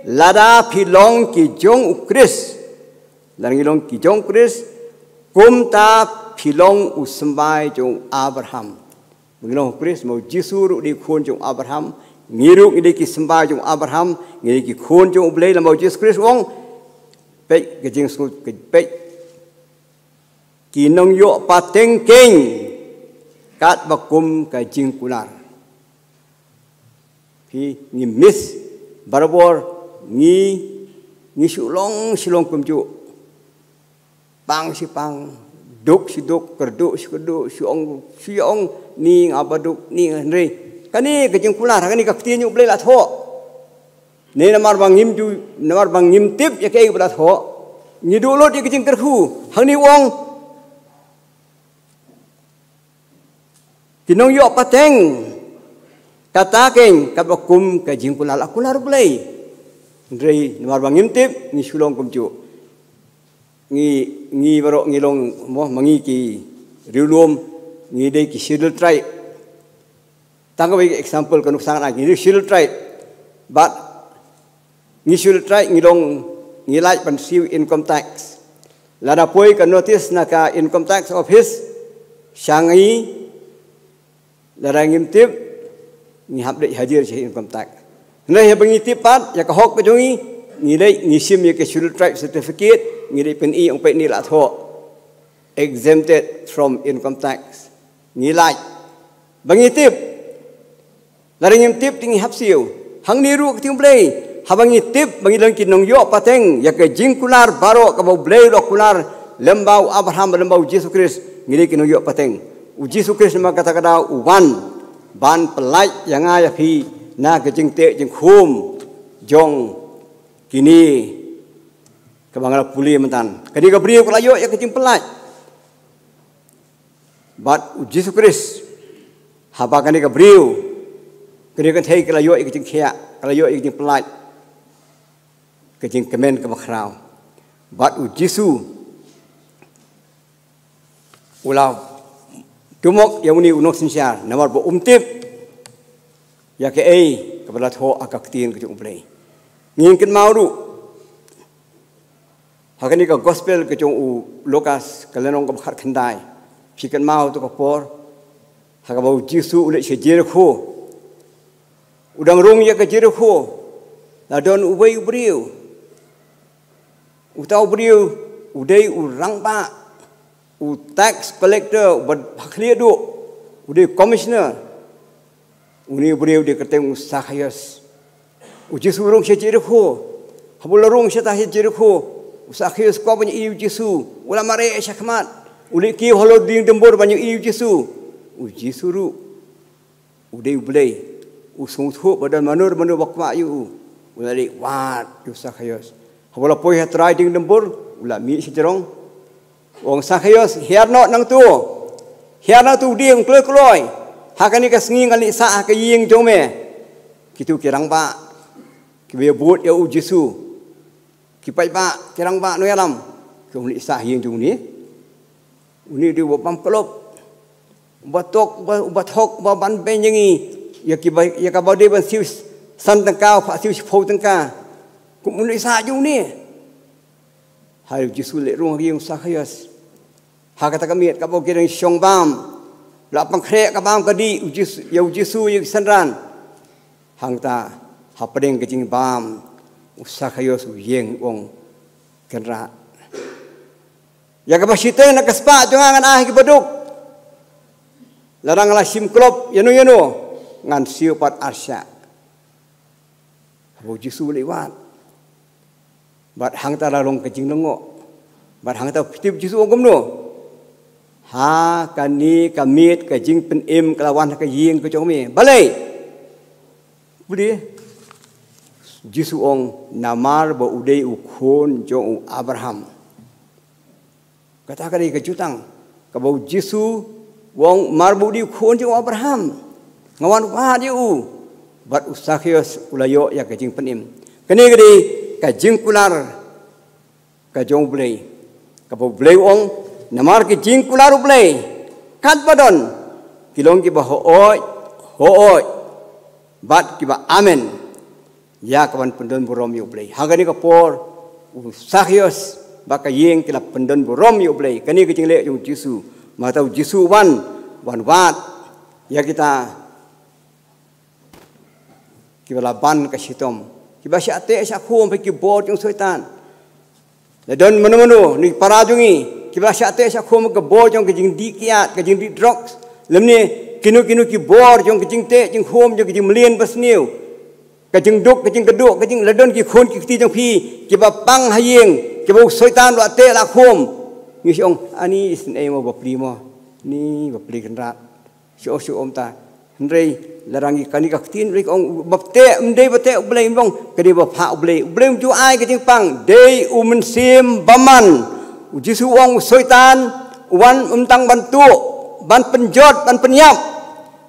lada phi long ki jong u Khrist, lada ngi long ki jong u Khrist, kumta phi long u symbai jong u Abraham. Ba ngi long u Khrist, ma u Jisu ruh u dei khun jong u Abraham, ngi ruh ngi dei ki symbai jong u Abraham, ngi dei ki khun jong u Blei, lada ma u Jisu Khrist u ong, peit ka jingsngew, peit, ki nongïoh pateng keiñ katba kum ka jingkular. Phi, ngi miss, barabor ngi, ngi shu long, shu long kumjuh. Pang shi pang, duk shi duk, kyrduh shi kyrduh, shu ong, shu ong, ni nga ba duk, ni nga hynrei. Kane ka jingkular, kane ka ktien jong u Blei la thoh. Ne namar ba ngim ju, namar ba ngim tip ïa kaei ba la thoh, ngi duh lut ïa ka jingkyrkhu. Hangne u ong, ki nongïoh pateng, kata keiñ katba kum ka jingkular, la kular u Blei. Hynrei namar ba ngim tip, ngi shu long kumjuh. Ngi, ngi baroh ngi long, mo, ma ngi ki riewlum, ngi dei ki Scheduled Tribe. Tang kawei ka example ka nuksa nga, ngi dei Scheduled Tribe. Bad ngi Scheduled Tribe ngi long, ngi lait ban siew income tax. Lada poi ka notice na ka income tax office sha ngi, lada ngim tip, ngi hap leit hajir sha income tax. Hynrei haba ngi tip pat ïa ka hok ka jong ngi, ngi leit ngi shim ïa ka Scheduled Tribe certificate, ngi leit pyni, ong peit, ne la thoh exempted from income tax. Ngi lait. Ba ngi tip. Lada ngim tip te ngi hap siew. Hangne ruh ka ktien Blei, haba ngi tip ba ngi long ki nongïoh pateng ïa ka jingkular baroh kaba u Blei u la kular lyngba u Abraham, lyngba u Jisu Khrist, ngi dei ki nongïoh pateng. U Jisu Khrist namar kata ka daw u wan ban pyllait ïa nga ïa phi na ka jingteh jingkhum jong kine kaba nga la pule mynta. Kane ka briew ka la ïoh ïa ka jingpyllait. Bad u Jisu Khrist, haba kane ka briew Kane ka kynthei ka la ïoh ïa ka jingkhiah, ka la ïoh ïa ka jingpyllait, ka jingkmen kaba khraw. Bad u Jisu u la dumok ïa une u nongsynshar namar ba um tip ïa kaei kaba la thoh ha ka ktien ka jong U Blei. Ngin kynmaw ruh ha kane ka gospel ka jong u Lukas, ka lynnong kaba khatkhyndai. Phi kynmaw to ka por ha kaba u Jisu u leit sha Jerikho. U dang rung ïa ka Jerikho, la don uwei u briew. Uta u briew u dei u rangbah, u tax collector, u ba ha khlieh duh, u dei commissioner. Une u briew u dei kyrteng u Sakhaios. U Jisu u rung sha Jerikho. Haba u la rung shata sha Jerikho, u Sakhaios u kwah ban ïohi ïa u Jisu. U la mareh shakhmat, u leit kiew halor dieng dymbur ban ïohi ïa u Jisu. U Jisu ruh u dei U Blei. U sngewthuh ba don mano mano ba kwah ïa u. U la leit wad ïa u Sakhaios. Haba u la poi ha trai dieng dymbur, u la mih shajrong. U ong, Sakhaios, hiar noh nangto. Hiar noh nangto dieng kloi kloi. Ha kane ka sngi ngan leit sah ha ka ïing jong me. Kito ki rangbah kiba ïabud ïa u Jisu, ki paidbah, ki rangbah nongïalam, ki ong, leit sah ha ïing jong une. Une u dei uba bam klop, uba tok, uba, uba thok, uba ban beiñ ïa ngi, ïa kiba, ïa kaba dei ban siew san tyngka, u phah siew shiphew tyngka. Kumno leit sah jong une? Haba u Jisu u leit rung ha ka ïing u Sakhaios, ha kata ka miet kaba ki dang shong bam, la pynkhreh ka bam ka dih u Jisu, ïa u Jisu ïa ki synran. Hangta hapdeng ka jingbam, u Sakhaios u ïeng, u ong, Kynrad, ïa kaba shiteng na ka spah jong nga ngan ai ha ki baduk. Lada nga la shim klop ïano ïano, ngan siew pat arshah. Haba u Jisu u leit wad, bad hangta la long ka jinglyngngoh. Bad hangta phi tip u Jisu u ong kumno? Ha kane ka miet ka jingpynim ka la wan ha ka ïing ka jong me. Balei? Pule, u Jisu u ong, namar ba u dei u khun jong u Abraham. Kata ka dei ka jutang kaba u Jisu u ong, namar ba u dei u khun jong u Abraham, nga wan wad ïa u. Bad u Sakhaios u la ïoh ïa ka jingpynim. Kane ka dei ka jingkular ka jong U Blei, kaba U Blei u ong, namar ka jingkular U Blei, katba don, ki long kiba hooid hooid bad kiba amen ïa kaban pyndonburom ïa U Blei. Ha kane ka por, u Sakhaios bad ka ïing ki la pyndonburom ïa U Blei. Kane ka jingleh jong u Jisu. Mynta u Jisu u wan, wan wad ïa kita kiba la ban ka shitom, kiba shah teh shah khum ha ki bor jong u Soitan. La don mano mano na ki para jong ngi kiba la shah teh shah khum ha ka bor jong ka jingdih kiad, ka jingdih drugs, lymne kino kino ki bor jong ka jingteh jingkhum, jong ka jingmlien basniew, ka jingduk, ka jingkduh, ka jing, la don ki khun ki kti jong phi kiba pang ha ïing, kiba u Soitan u la teh la khum. Ngi shu ong, ani isynei mo, bapli mo, ni bapli Kynrad. Shu ong, shu ong ta. Hynrei lada ngi kane ka ktien, hynrei ka ong, ba teh, ym dei ba teh U Blei, ym ong, ka dei ba phah U Blei. U Blei um ju ai ka jingpang, dei U Mynsiem Bymman. U Jisu u ong, u Soitan u wan ym tang ban tuh, ban pynjot, ban pynïap,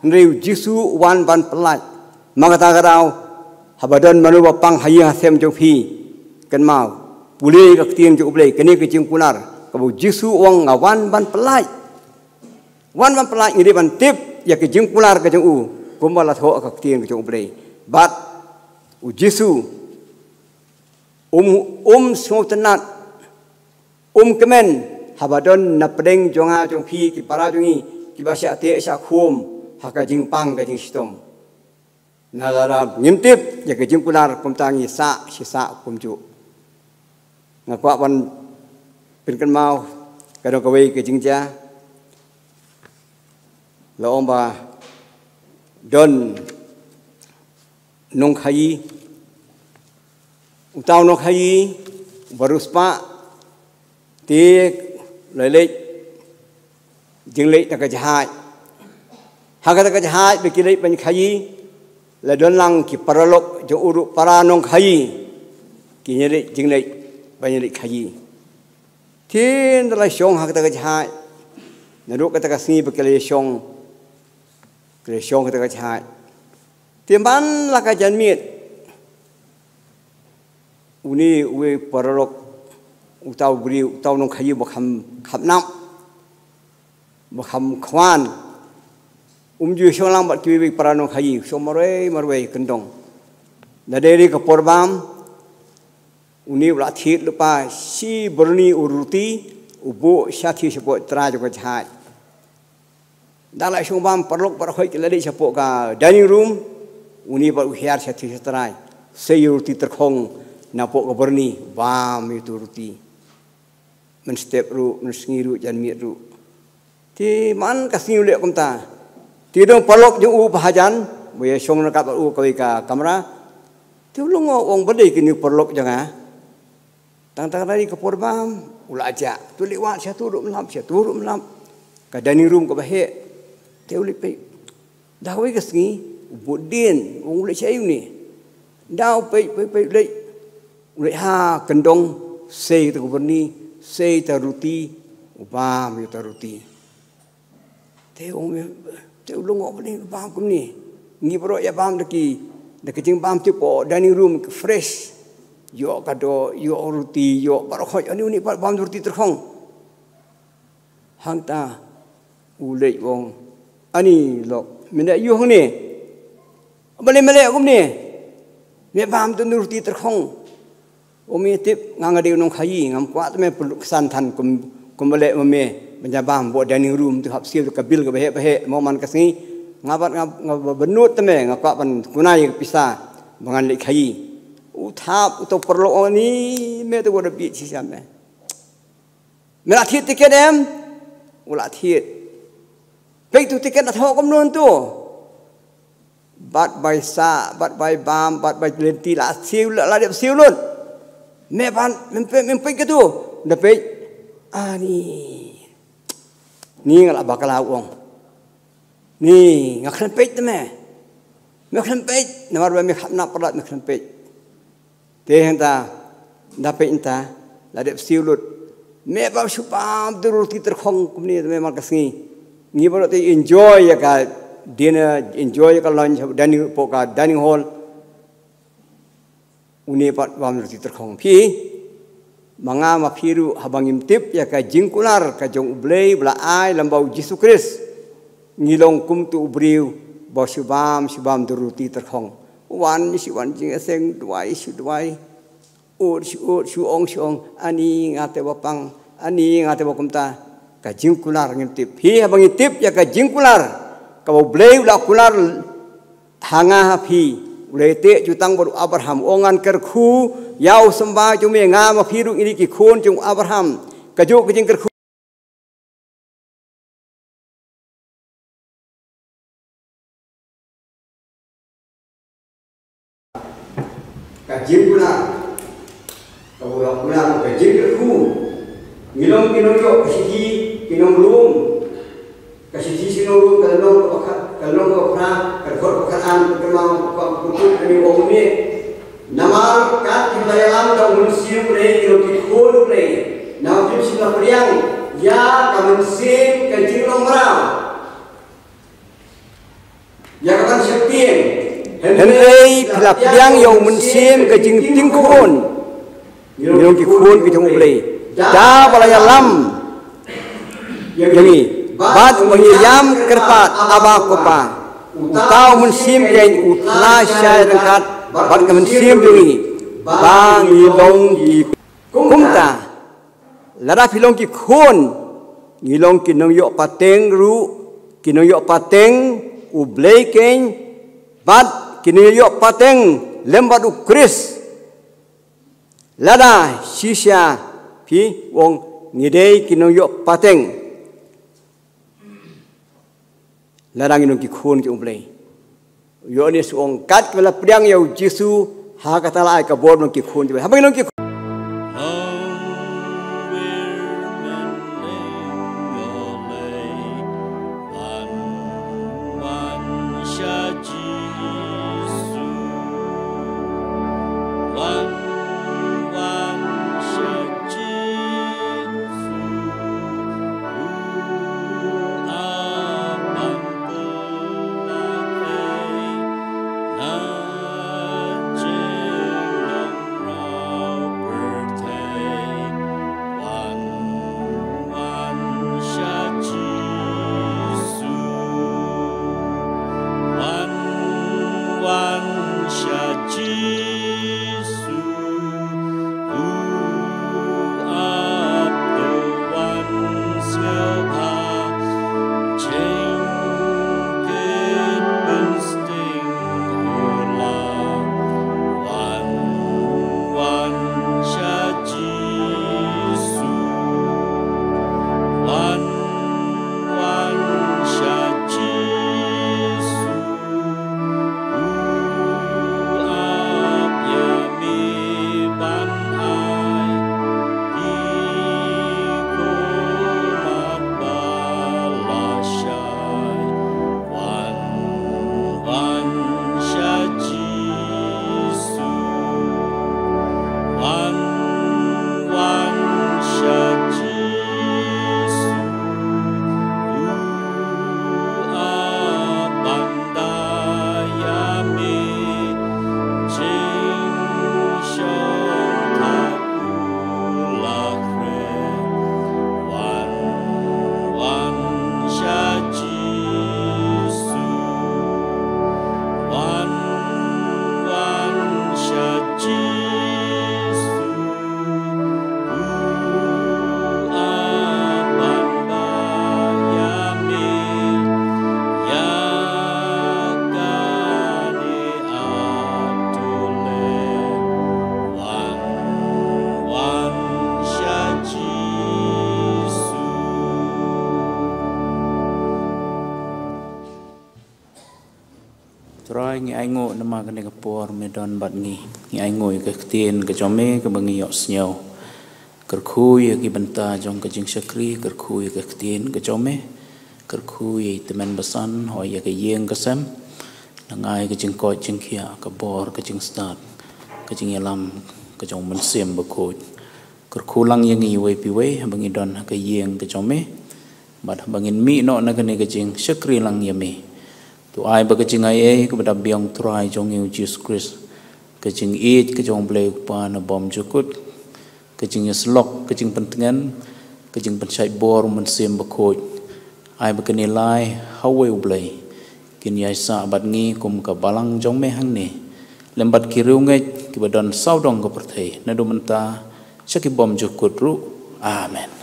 hynrei u Jisu u wan ban pyllait. Ma kata ka daw, haba don mano ba pang ha ïing ha sem jong phi, kynmaw, pule ka ktien jong U Blei, kane ka jingkular kaba u Jisu u ong, nga wan ban pyllait. Wan ban pyllait, ngi dei ban tip ïa ka jingkular ka jong u, kumba la thoh ha ka ktien ka jong U Blei. Bad u Jisu um, um sngewtynnat, um kmen haba don na pdeng jong nga jong phi, ki para jong ngi kiba shah teh shah khum ha ka jingpang ka jingshitom. Na lada ngim tip ïa ka jingkular, kumta ngi sah shi sah kumjuh. Nga kwah ban pynkynmaw, ka don kawei ka jingjia, la ong ba don nongkhaïi. Uta u nongkhaïi u ba riewspah, te u la leit jingleit na ka jahaj. Ha kata ka jahaj ba ki leit ban khaïi, la don lang ki paralok jong u ruh, para nongkhaïi, ki ïaleit jingleit ban ïaleit khaïi. Te ynda la shong ha kata ka jahaj, naduh kata ka sngi ba ki la shong, ki la shong ha kata ka jahaj, Te man la ka janmiet, une uwei u paralok, uta u briew, uta u nongkhaïi ba kham, kham nap, ba kham khwan, um ju shong lang bad kiwei kiwei para nongkhaïi, shong marwei marwei kyndong. Lada dei ka por bam, une u la thied lypa shi byrni u ruti, u buh shathie shapoh tra jong ka jahaj. Da la shong bam, paralok baroh ki la leit shapoh ka dining room, une pat u hiar shathie shatrai, sei ruti tyrkhong napoh ka byrni, bam ïa utu u ruti. Mynstep ruh, mynsngi ruh, janmiet ruh. Te man ka sngi u leh kumta. Te don paralok jong u ba hajan, ba ïa shong ryngkat bad u ha kawei ka kamra. Te u lyngngoh, u ong, balei kine ki paralok jong nga. Tang tang ka dei ka por bam, u la jah. Te u leit wad shatu ruh ym lap, shatu ruh ym lap. Ka dining room kaba heh. Te u leit peit. Da kawei ka sngi, u bud dien, u ong, u leit shaei une. Da u peit, peit, peit, u leit. U leit ha kyndong, sei ta ka byrni, sei ta ruti, u bam ïa ta ruti. Te u ong, te u lyngngoh, balei bam kumne. Ngi baroh ïa bam da ki, da ki jingbam tip, oh, dining room ki fresh. Ïoh ka doh, ïoh ruti, ïoh baroh khoit, ani une pat bam da ruti tyrkhong. Hangta u leit u ong, ani lok, mynta ïoh hangne. Balei me leh kumne? Me bam da une u ruti tyrkhong. U ong, me tip nga, nga dei u nongkhaïi, ngam kwah te me pynlut ksan than kum, kum ba leh ma me, ban ïa bam hapoh dining room, te hap siew ka bill kaba heh ba heh, mo man ka sngi. Nga pat nga, nga ba bynnud te me, nga kwah ban kuna ïa ka pisa ba ngan leit khaïi. U thap, uta u paralok u ong, ani me te, wat da bieit shisha me. Me la thied tiket em? U la thied. Peit tu tiket na thoh kumno tu. Bad bai sah, bad bai bam, bad bai lynti, la siew, la, la dep siew lut. Me pat, mem peit, mem peit katu. Da peit. Ani. Ni nga la bakla, u ong. Ni nga khlem peit te me. Me khlem peit, namar ba me kham nap palat me khlem peit. Te hangta, da peit hangta, la dep siew lut. Me bam shu bam da ruti tyrkhong kumne te me man ka sngi. Ngi baroh te enjoy ïa ka dinner, enjoy ïa ka lunch, dining, hapoh ka dining hall. Une pat bam ruti tyrkhong. Phi, ma nga ma phi ruh haba ngim tip ïa ka jingkular ka jong U Blei ba la ai lyngba U Jisu Khrist, ngi long kum utu u briew ba shu bam, shu bam da ruti tyrkhong. Wan, shu wan jingïaseng, duwai, shu duwai. Ud, shu ud, shu ong, shu ong, ani nga te ba pang, ani nga te ba kumta. Ka jingkular ngim tip. Phi, haba ngi tip ïa ka jingkular kaba U Blei u la kular ha nga ha phi, u la ïateh jutang bad u Abraham, u ong, ngan kyrkhu ïa u symbai jong me. Nga ma phi ruh ngi dei ki khun jong u Abraham. Kajuh ka jingkyrkhu. Ka jingkular. Ka bula bula ka jingkyrkhu. Ngi long ki nongïoh ka shithi ki nong Rom. Ka shithi ki nong Rom ka lynnong kaba khat, ka lynnong kaba phra, ka dkhot kaba khatar, ka kyrpang kaba khatphra, ka ong kumne. Namar kat kiba la ïalam da U Mynsiem U Blei ki long ki khun U Blei. Namar phim shym la pdiang ïa ka mynsiem ka jinglong mraw. Ïa ka ban sheptieng. Hynrei phi la pdiang ïa U Mynsiem ka jingtieng khun. Ngi long ki khun ki jong U Blei da ba la ïalam ïa ngi. Bad ba ngi ïam kyrpad, Abba, Ko Pa. Uta U Mynsiem keiñ u tla shai ryngkat bad ka mynsiem jong ngi ba ngi long ki. Kumta, lada phi long ki khun, ngi long ki nongïoh pateng ruh, ki nongïoh pateng U Blei keiñ, bad ki nongïoh pateng lem bad U Khrist. Lada shisha phi ong ngi dei ki nongïoh pateng. Lada ngi long ki khun ki U Blei. Ïoannis u ong kat kiba la pdiang ïa U Jisu ha kata la ai ka bor long ki khun ki U Blei. Haba ngi long ki khun. Ngi ai nguh namar kane ka por me don bad ngi. Ngi ai nguh ïa ka ktien ka jong me kaba ngi ïohsngew. Kyrkhu ïa ki bynta jong ka jingshakri, kyrkhu ïa ka ktien ka jong me. Kyrkhu ïa i tymmen basan, hoi ïa ka ïing ka sem. Nang ai ka jingkoit jingkhiah, ka bor, ka jingstad, ka jingïalam ka jong u Mynsiem Bakhuid. Kyrkhu lang ïa ngi iwei pa iwei haba ngi don ha ka ïing ka jong me. Bad haba ngin mih noh na kane ka jingshakri lang ïa me, to ai ba ka jingaiei kaba da biang u Trai jong ngi u Jisu Khrist, ka jingïeit ka jong u Blei u Kpa na bymjukut, ka jingïasyllok, ka jingpyntngen, ka jingpynshait bor u Mynsiem Bakhuid, ai ba kane lai ha uwei u Blei kin ïaisah bad ngi kum ka balang jong me hangne lem bad ki riewngeit kiba don sawdong ka pyrthei, naduh mynta sha ki bymjukut ruh. Amen.